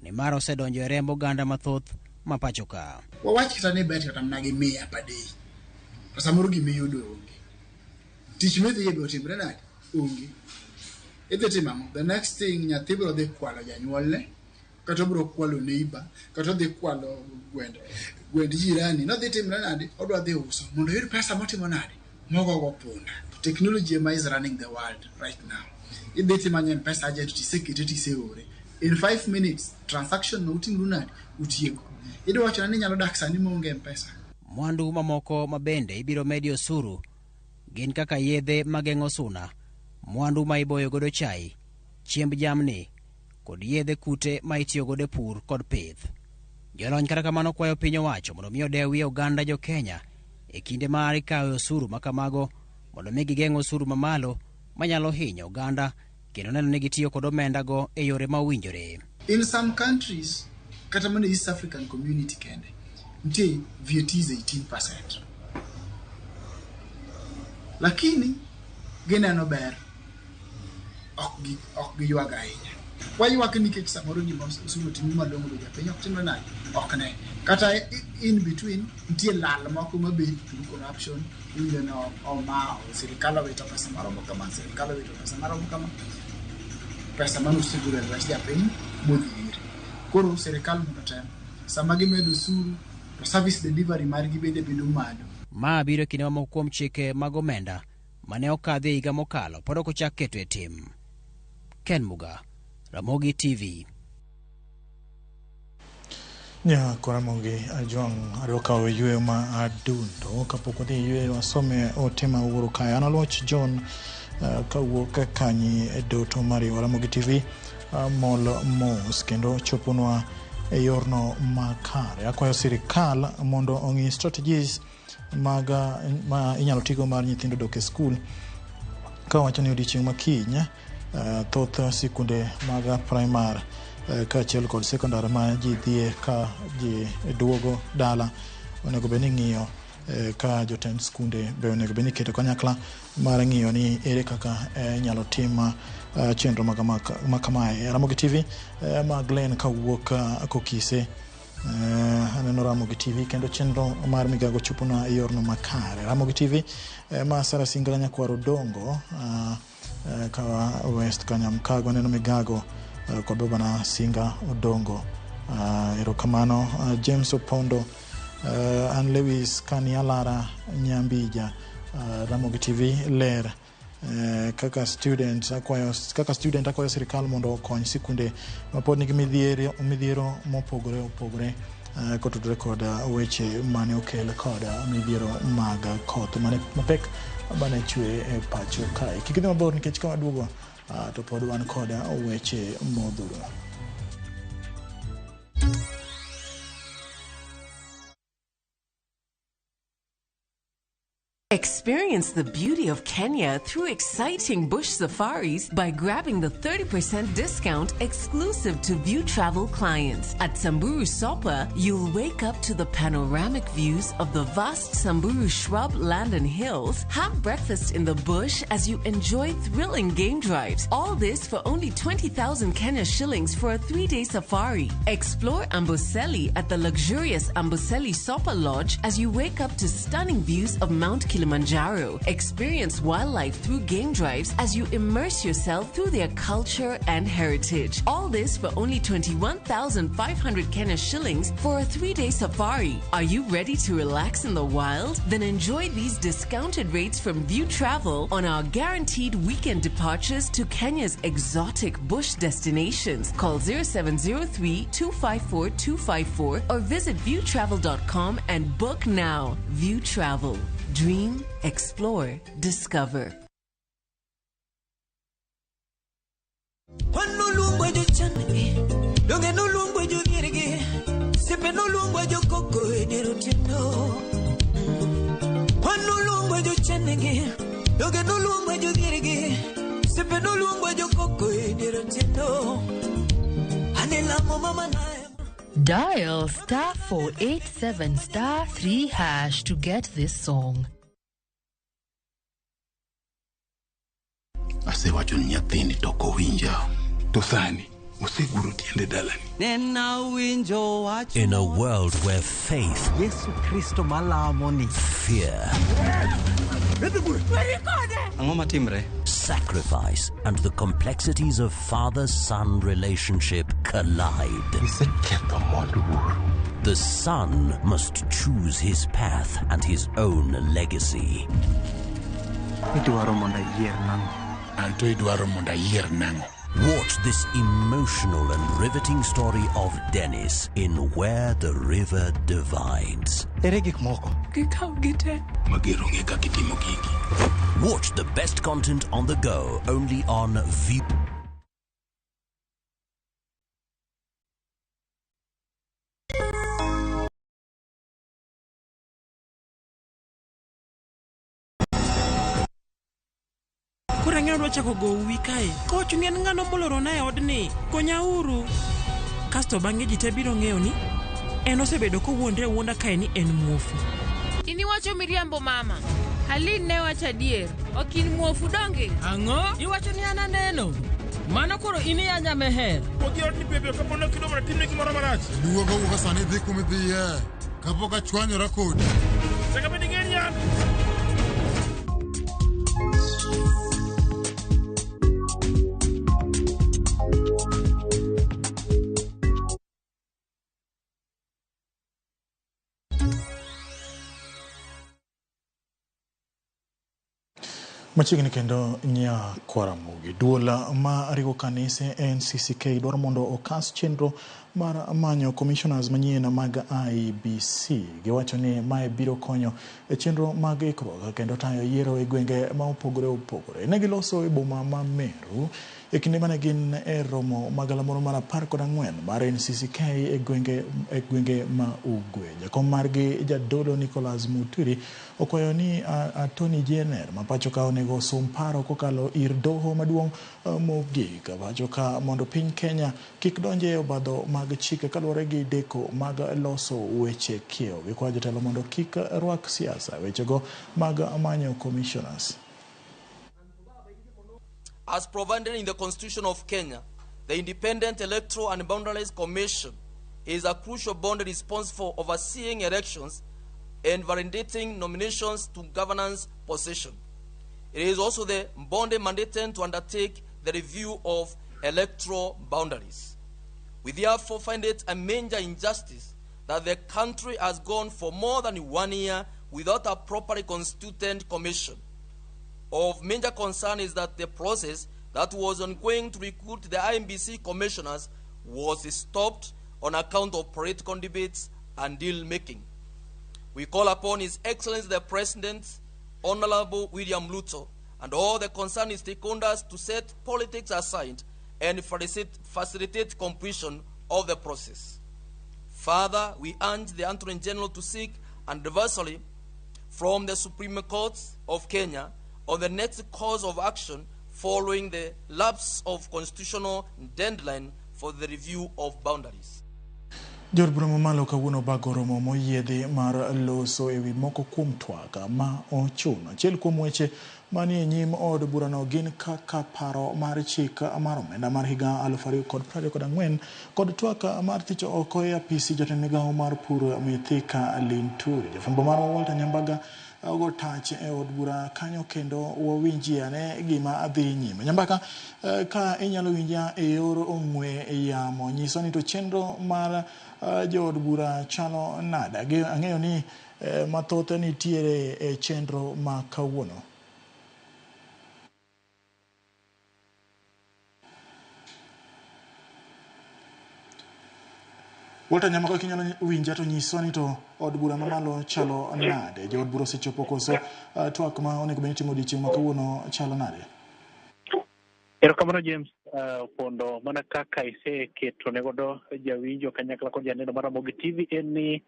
nimar osedonjo e remb oganda mathoth ma pacho ka. Wawach kata ni bet kata mana gi 100 per day. To samoro gimiyudo onge. Tich midhiye be otimre nade? Onge. Idhi timo ang'o? The next thing nyathi biro dhi kwalo janyuolne, kata obiro kwalo neighbor, kata odhi kwalo gwend jirani. Nodhi timre nade? Odwa dhi uso mondo oyud pesa motimo nade? Mogogo punda. Technology ema is running the world right now. Idhi timanyo M-Pesa agent tisekete tiseore. In 5 minutes transaction no utimru nade? Utieko. Idwa wachona ni inyalo dak sani maonge M-Pesa? Mwandu mamoko ma bende ibiro medie osuru gin kaka yedhe mageng'o suna, mwandu ma iboyo godo chai, chiemb jamni kod yedhe kute ma itiyo godo e pur kod pith. Jolony kata kamano kwayo piny owacho mondo mi odewie oganda jo Kenya e kinde mar ikawe osuru ma kamago mondo mi gigeng' osuru mamalo manyalo hinyo oganda kendo neno ni gitiyo kod omendago e yore ma owinjore. In some countries, kata mana East African community kende, nitie VAT is 18%. Lakini gineno ber, ok gi ok giywag ahinya. Waywak nikech samoro gima osuru otim malong'o be japiny ok timre nade, ok ne. Kata in between nitie lal moko mabet through corruption, iwinjo ni oma sirikal owito pesa maromo kama, sirikal owito pesa maromo kama. Pesa mane osegolo e lwet japiny modhi ire. Koro sirikal mondo otem sama gimedo osuru to service delivery margi bende bedo malo. Ma biro e kinde ma moko kuom chike mag omenda mane okadhi e higa mokalo pod ok ochak keto e tim. Ken Muga, Ramogi TV. Nyako Ramogi Ajwang' adwa kawo yweyo ma adundo kapok wadhi e yweyo wasome ote ma wuoro kae. An Aluoch John kawuok kanyi e doto mariwo Ramogi TV mol mos kendo choponwa e yorno makare. Akwayo sirikal mondo ong'i strategies mag ma inyalo tigo mar nyithindo dok e skul kawacho ni odiochieng' ma kiny thoth sikunde mag primar kaachiel kod sekondar ma ji dhiye ka ji duogo dala onego bed ni ing'iyo ka jotend skunde be onego bed ni iketo kanyakla mar ng'iyo ni ere kaka inyalo tim chenro ma kamae. Ramogi TV ma Glenn kawuok Kokise aneno Ramogi TV kendo chenro mar migago chopona e yorno makare. Ramogi TV ma Sara Singla Nyakwar Odongo ka West Kanyamkago aneno migago kod babana Singa Odongo. Erokamano James Opondo, an Lewis Kanialara Nyambija, Ramogi TV ler. Kaka student akwayo kaka student akwayo sirikal mondo okony sikunde mapod nigi midhiero mopogore opogore kotudore kod weche mane okel kod midhiero mag koth mane mapek mane chwe e pacho kae. Kik idhi mabor nikech ka waduogo to pod wan kod weche modhuro. Experience the beauty of Kenya through exciting bush safaris by grabbing the 30% discount exclusive to View Travel clients. At Samburu Sopa, you'll wake up to the panoramic views of the vast Samburu shrub land and hills, have breakfast in the bush as you enjoy thrilling game drives. All this for only 20,000 Kenya shillings for a 3-day safari. Explore Amboseli at the luxurious Amboseli Sopa Lodge as you wake up to stunning views of Mount Kilimanjaro. Experience wildlife through game drives as you immerse yourself through their culture and heritage. All this for only 21,500 Kenya shillings for a 3-day safari. Are you ready to relax in the wild? Then enjoy these discounted rates from View Travel on our guaranteed weekend departures to Kenya's exotic bush destinations. Call 0703 254 254 or visit viewtravel.com and book now. View Travel. Dream, explore, discover. Dial star 487 star 3 hash to get this song. Asewacho ni nyathini to ok owinja. To sani oseguro tiende dalani. In a world where faith, Yesu Kristo malamo ni fear, Ang'o matimre? sacrifice, and the complexities of father-son relationship collide. Iseketho mond wuoru. The son must choose his path and his own legacy. Idwaro mondo ayier nang'o? Anto idwaro mondo ayier nang'o? Watch this emotional and riveting story of Dennis in Where the River Divides. Ere gik moko? Gikaw gite. Mager onge kaka itimo gigi. Watch the best content on the go only on View. Koro ang'eyo odwa chako go uwi kae. Kowacho ni en ng'ano molorona e odni. Konyauru. Kasto bang'e ji te biro ng'eyo ni en osebedo kowuondre awuonda kae ni en muofu. In iwacho miriambo mama. Halin ne wacho adier. Ok in muofu donge? Ang'o? Iwacho ni an aneno? Mano koro in iyanya meher. Wuogi odni piyo piyo kapok nokido mondo atimni gimoro marach. Duog awuoga sani idhi kuma idhiye. Kapok achwanyora kodi. Chaka bed ing'e ni an. Machiegni kendo Nyakwaramogi, duol ma riwo kanise NCCK dwaro mondo okas chenro mar manyo commissioners manyien mag IEBC. Giwacho ni mae biro konyo e chenro mag ikruok kendo tayo yiero e gwenge ma opogore opogore. Ne giloso e boma ma Meru e kinde mane gin e romo magalamoro mar 14 mar NCCK e gwenge ma Ugwe. Jakom margi Jadolo Nicholas Muturi okwayo ni Attorney General ma pacho ka onego osum paro kokalo ir doho maduong' mogik pacho ka mondo piny Kenya kik donje e obadho mag chike kaluwore gi deko mag loso weche kiewo. Gikwayo jotelo mondo kik rwak siasa wechego mag manyo commissioners. As provided in the Constitution of Kenya, the Independent Electoral and Boundaries Commission is a crucial body responsible for overseeing elections and validating nominations to governance position. It is also the body mandated to undertake the review of electoral boundaries. We therefore find it a major injustice that the country has gone for more than 1 year without a properly constituted commission. Of major concern is that the process that was ongoing to recruit the IEBC commissioners was stopped on account of political debates and deal-making. We call upon His Excellency the President, Honorable William Ruto, and all the concerned stakeholders to set politics aside and facilitate completion of the process. Further, we urge the Attorney General to seek an advisory from the Supreme Court of Kenya on the next course of action following the lapse of constitutional deadline for the review of boundaries. Jood bura mamalo kawuono bago romo moyiedhi mar loso ewi moko kuom twak ma ochuno. Achiel kuom weche manie nyim od burano gin kaka paro mar chik mar omenda mar higa 2024 kod twak mar thicho oko e apisi jatend migawo mar pur Mithika Linturi. Jafwambo marwa Walter Nyambaga ogo tach e od bura kanyo kendo wawinjie ane gima dhi nyime. Nyambaka, ka inyalo winja e yor ong'we yamo, nyiso ni to chenro mar jood bura chalo nade? Ang'eyo ni mathoth nitiere e chenro ma kawuono. Walter Nyamako, kinyalo winja to nyiswa ni to od bura mamalo chalo nade? Jood bura osechopo koso twak ma onego bed ni itimo odiochieng' ma kawuono chalo nade? Erokamano James Opondo, mana kaka iseketo ne godo jawinjo kanyakla kod janeno mar Ramogi TV en ni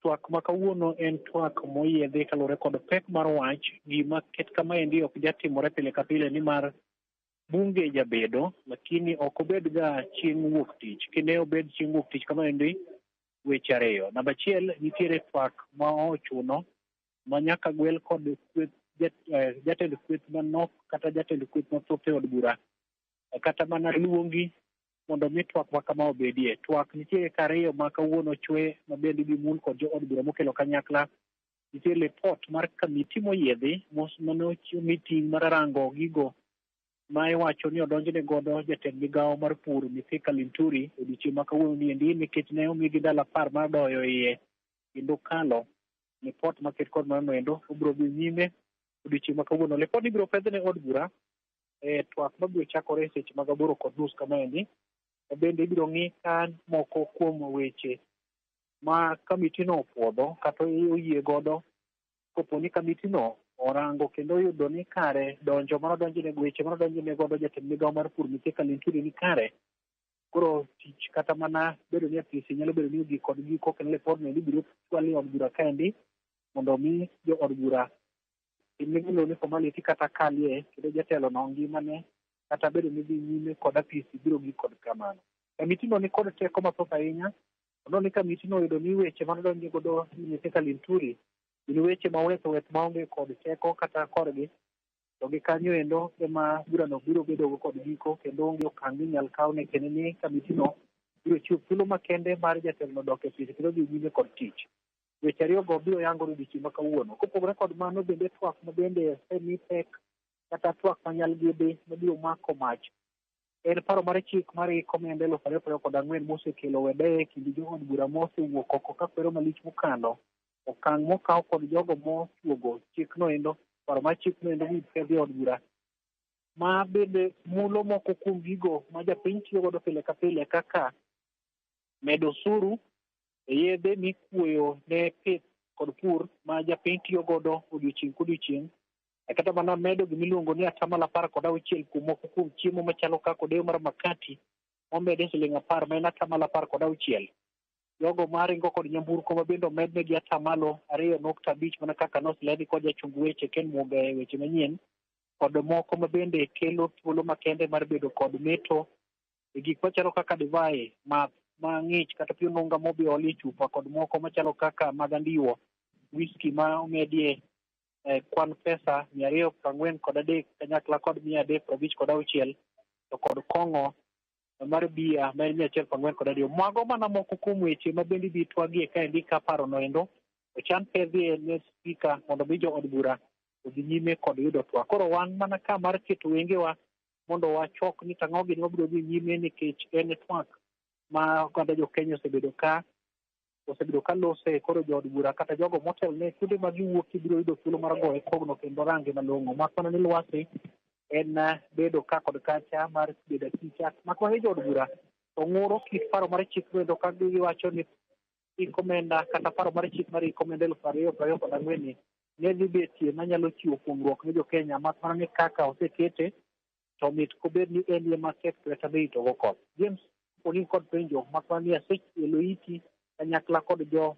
twak ma kawuono en twak moyiedhi kaluwore kod pek mar wach. Gima ket kamaendi ok jatimore pile ka pile nimar bunge jabedo, lakini ok obed ga chieng' wuok tich. Kine obed chieng' wuok tich kamaendi, weche ariyo. Namba achiel, nitiere twak ma ochuno ma nyaka gwel kod kweth jatend kweth manok kata jatend kweth mathoth e od bura, kata mana luongi mondo mi twak ma kama obedie. Twak nitiere kariyo ma kawuono chwe ma bende gimul kod jo od bura mokelo kanyakla. Nitie lipot mar kamiti moyiedhi mane omi ting' mar rango gigo ma iwacho ni odonjne godo jatend migawo mar pur Mithika Linturi odiochieng' ma kawuono niendi, nikech ne omigi ndalo 10 mar doyo iye kendo kalo lipot maket kod mano endo obiro dhi nyime odiochieng' ma kawuono. Lipot ibiro pedhne od bura e twak mabiro chakore e seche mag 8:30 kamaendi. Bende ibiro ng'i ka moko kuom weche ma kamitino opuodho kata oyie godo, kopo ni kamitino orango kendo oyudo ni kare donjo mano donjone weche mano donjone godo jatend migawo mar pur Mithika Linturi ni kare. Koro tich kata mana bedo ni apisi nyalo bedo ni ogik kod giko kendo lipodno ibiro chwal e od bura kaendi mondo mi jo od bura Timne gimiluongo ni formality kata kalie kendo jatelo no ngimane kata bedo ni dhi nyime kod apisi biro gik kod kamano. Kamiti no ni kod teko mathoth ahinya. Ono ni kamiti no oyudo ni weche manodonje godo ni Mithika Linturi gin weche ma weth weth maonge kod teko kata korgi to gi kanyo endo ema burano biro bedogo kod giko kendo onge okang' minyal kawne kendo ni kamiti no biro chiwo thuolo makende mar jatelono dok e ofis kendo dhi nyime kod tich. Weche ariyogo biro yangore odiochieng' ma kawuono. Kopogore kod mano bende twak ma bende osemi pek kata twak manyal gidi mabiro mako mach en paro mar chik mar hik omenda 2024 mosekelo wedeye e kind jood bura mosewuok oko ka kwero malich mokalo okang' mokaw kod jogo mochuogo chikno endo paro mar chikno endo mipedhi e od bura ma bende mulo moko kuom gigo ma japiny tiyo godo pile ka pile kaka medo osuru e yedhe mikuoyo ne pith kod pur ma japiny tiyo godo odiochieng' kodiochieng' kata mana medo gimiluongo ni 16% kuom moko kuom chiemo machalo kaka odeyo mar makati omede siling 10 ma en 16%. Jogo maringo kod nyamburko ma bende omednegi 2.5% mana kaka noselandi kod jachung weche Ken Muga e weche manyien kod moko ma bende kelo thuolo makende mar bedo kod meto e gik machalo kaka divai, math mang'ich kata pi onunga mobi olie chupa kod moko machalo kaka mag andiwo, whisky ma omedie kwan pesa 243 kanyakla kod 356 to kod kong'o mar bia ma en 143. Mago mana moko kuom weche ma bende ibi twagie kaendi ka parono endo ochan pedhie ne spika mondo mi jood bura odhi nyime kod yudo twak. Koro wan mana ka mar keto wengewa mondo wachok ni tang'o gini mabiro dhi nyime nikech en twak ma oganda jo Kenya osebedo ka lose. Koro jood bura kata jogo motelne kuonde ma giwuokie biro yudo thuolo mar goye kogno kendo range malong'o. Mak mana ni Lwasi en bedo ka kod kacha mar bedo akicha mak mana ni jood bura to ng'uro kit paro mar chik no endo ka giwacho ni hik omenda kata paro mar chik mar hik omenda 2024 ne dhi betie manyalo chiwo kuong'ruok ne jo Kenya mak mana ni kaka osekete to mit kobed ni en ema ket kata be itogo koth. James onin kod penjo mak mana ni asechielo iti kanyakla kod jo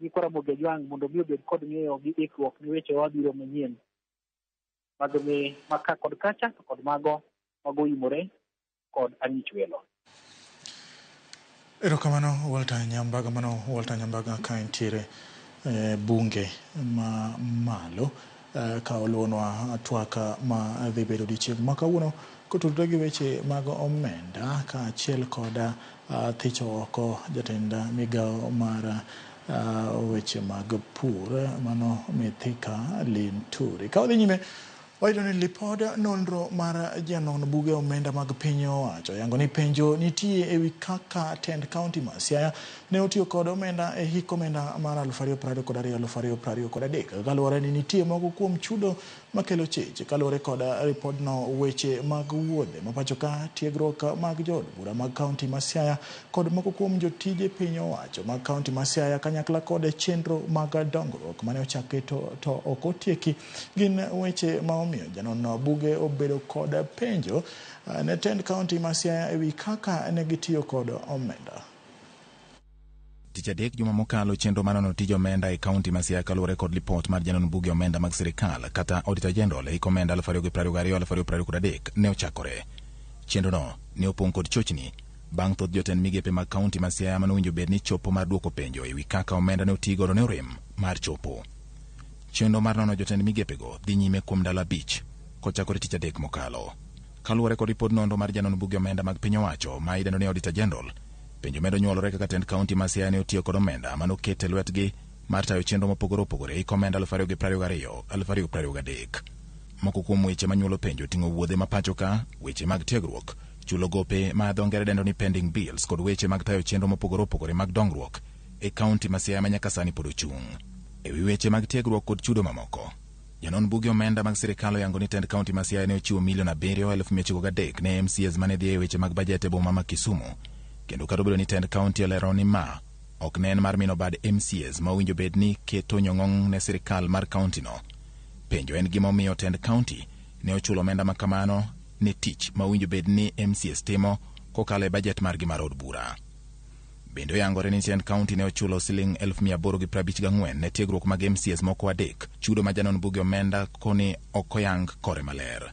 nyikwa Ramogi Ajwang' mondo mi obed kod ng'eyo gi ikruok ne weche mabiro manyien mag mi maka kod kacha to kod mago magoimore kod ang'ich welo. Erokamano Walter Nyambaga, mano Walter Nyambaga ka entiere bunge ma malo ka oluwonwa twak ma dhi bedo odiochieng' ma kawuono kotudore gi weche mag omenda kaachiel kod thicho oko jatend migawo mar weche mag pur mano Mithika Linturi. Ka wadhi nyime wayudo ni lipod nonro mar janon buge omenda mag piny owacho yango ni penjo nitie ewi kaka tend kaunti ma Siaya ne otiyo kod omenda e hik omenda mar 2022 2023 kaluwore ni nitie moko kuom chudo makelo chich. Kaluwore kod ripodno, weche mag wuodhe ma pacho ka, tiegruok mag jood bura mag kaunti ma Siaya kod moko kuom jotije piny owacho mag kaunti ma Siaya kanyakla kod chenro mag dongruok mane ochaki to ok otieki gin weche ma omiyo janon buge obedo kod penjo ne tend kaunti ma Siaya ewi kaka ne gitiyo kod omenda. Tich adek juma mokalo, chenro mar nono tij omenda e kaunti ma Siaya kaluwore kod lipot mar janon buge omenda mag sirikal kata Auditor General e hik omenda 2022-2023 ne ochakore. Chenrono ne opong' kod chochni bang' thoth jotend migepe mag kaunti ma Siaya manowinjo bed ni chopo mar duoko penjo ewi kaka omenda ne otigodo ne orem mar chopo. Chenro mar nono jotend migepego dhi nyime kuom ndalo 5 kochakore tich adek mokalo. Kaluwore kod ripod nonro mar janon buge omenda mag piny owacho ma idendo ni Auditor General, penjo medo nyuolore kaka tend kaunti ma Siaya ne otiyo kod omenda manoket e lwetgi mar tayo chenro mopogore opogore e hik omenda 2022-2023. Moko kuom weche manyuolo penjo ting'o wuodhe ma pacho ka, weche mag tiegruok, chulo gope ma dho ngere dendo ni pending bills kod weche mag tayo chenro mopogore opogore mag dongruok e kaunti ma Siaya ma nyaka sani pod ochung'. Ewi weche mag tiegruok kod chudo mamoko, janon buge omenda mag sirikal oyango ni tend kaunti ma Siaya ne ochiwo 7,903,000 ne MCAs mane dhi e weche mag bajet e boma ma Kisumu, kendo kata obedo ni tend kaunti olero ni ma ok ne en mar mino bad MCAs ma owinjo bed ni keto nyong'ong' ne sirikal mar kaunti no. Penjo en gima omiyo tend kaunti ne ochulo omenda ma kamano ne tich ma owinjo bed ni MCAs timo kokalo e bajet margi mar od bura. Bende oyangore ni tend kaunti ne ochulo siling 854,000 ne tiegruok mag MCAs moko 3, chudo ma janon buge omenda koni ok oyang kore maler.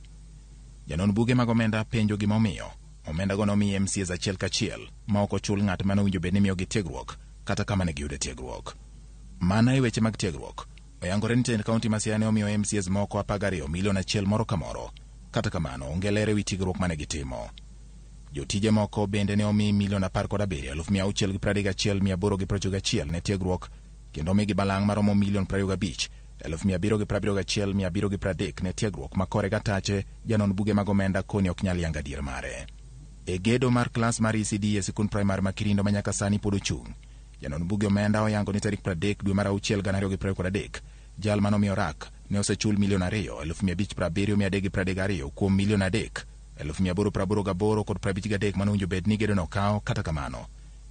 Janon buge mag omenda penjo gima omiyo omenda go nomiyi MCAs achiel kachiel ma ok ochul ng'at mane owinjo bed ni miyogi tiegruok kata kama ne giyude tiegruok. Mana e weche mag tiegruok, oyangore ni tend kaunti ma Siaya ne omiyo MCAs moko 12 milion 1 moro ka moro. Kata kamano, onge ler ewi tiegruok mane gitimo. Jotije moko bende ne omi milion 17, 631, 891 ne tiegruok kendo omigi balang' maromo milion 25, 771, 730 ne tiegruok ma kore gatache janon buge mag omenda koni ok nyal yango adier mare. E gedo mar klas mar ECD e sikund primar ma Kirindo ma nyaka sani pod ochung', janon buge omenda oyango ni tarik 30 dwe mar 6 2023 jal manomiyo rak ne osechul milion 2, 570, 332 kuom milion 3, 888 kod 53 manowinjo bed ni gedono kawo. Kata kamano,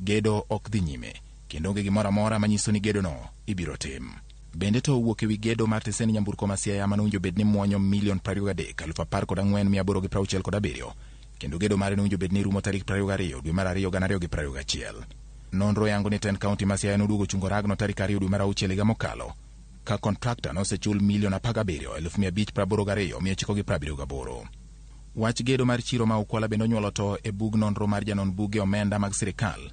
gedo ok dhi nyime kendo onge gimoro amora manyiso ni gedono ibiro tim. Bende to owuok ewi gedo mar tesend nyamburko ma Siaya manowinjo bed ni muonyo milion 23, 14,867 kendo gedo mare nowinjo bed ni rumo tarik 22 dwe mar 2 2021. Nonro yango ni tend kaunti ma Siaya noduogo chungo ragno tarik 2 dwe mar 6 higa mokalo ka kontrakta nosechul milion 17, 582, 978. Wach gedo mar chiro ma Ukwala bende onyuolo to e bug nonro mar janon buge omenda mag sirikal.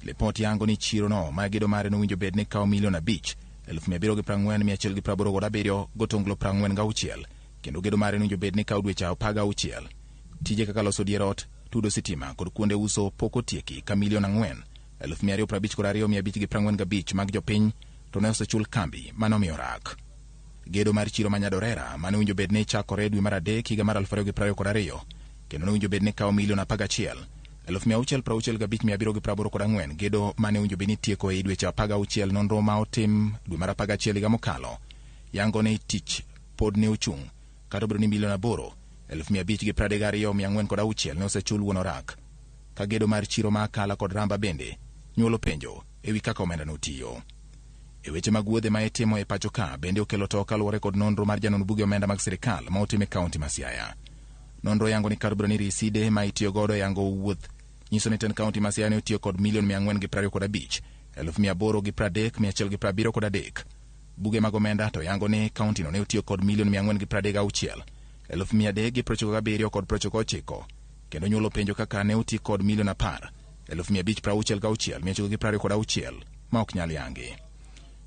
Lipot yango ni chiro no ma gedo mare nowinjo bed ni kawo milion 5, 740, 187 gotonglo 46 kendo gedo mare nowinjo bed ni kawo dweche 16. Tije kaka loso dier ot, tudo sitima kod kuonde uso pok otieki ka milion 4, 252, 545 mag jopiny to ne osechul kambi mane omiyo rak. Gedo mar chiro ma Nyadorera mane owinjo bed ni chakore dwe mar 3 higa mar 2022 kendo nowinjo bed ni kawo milion 11, 665, 784 gedo mane owinjo bed ni tieko e dweche 16. Nonro ma otim dwe mar 11 higa mokalo yango ni tich pod ne ochung' kata obedo ni milion 8, 532, 406 ne osechul wuon orak. Ka gedo mar chiro ma Akala kod Ramba bende nyuolo penjo ewi kaka omenda notiyo. E weche mag wuodhe ma itimo e pacho ka bende okelo to kaluwore kod nonro mar janon buge omenda mag sirikal ma otim e kaunti ma Siaya. Nonro yango ni kar obedo ni riside ma itiyo godo yango wuoth nyiso ni tend kaunti ma Siaya ne otiyo kod milion 425, 830, 173. Buge mag omenda to yango ni kaunti no ne otiyo kod milion 436, 397 kod 99 kendo nyuolo penjo kaka ne oti kod milion 10, 566, 926 ma ok nyal yangi.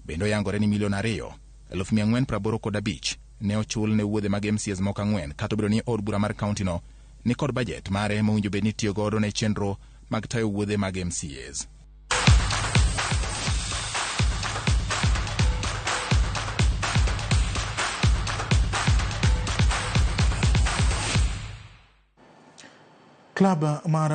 Bende oyangore ni milion 2, 485 ne ochul ne wuodhe mag MCAs moko 4 kata obedo ni od bura mar kaunti no ni kod bajet mare mowinjo bed ni itiyo godo ne chenro mag tayo wuodhe mag MCAs. Klab mar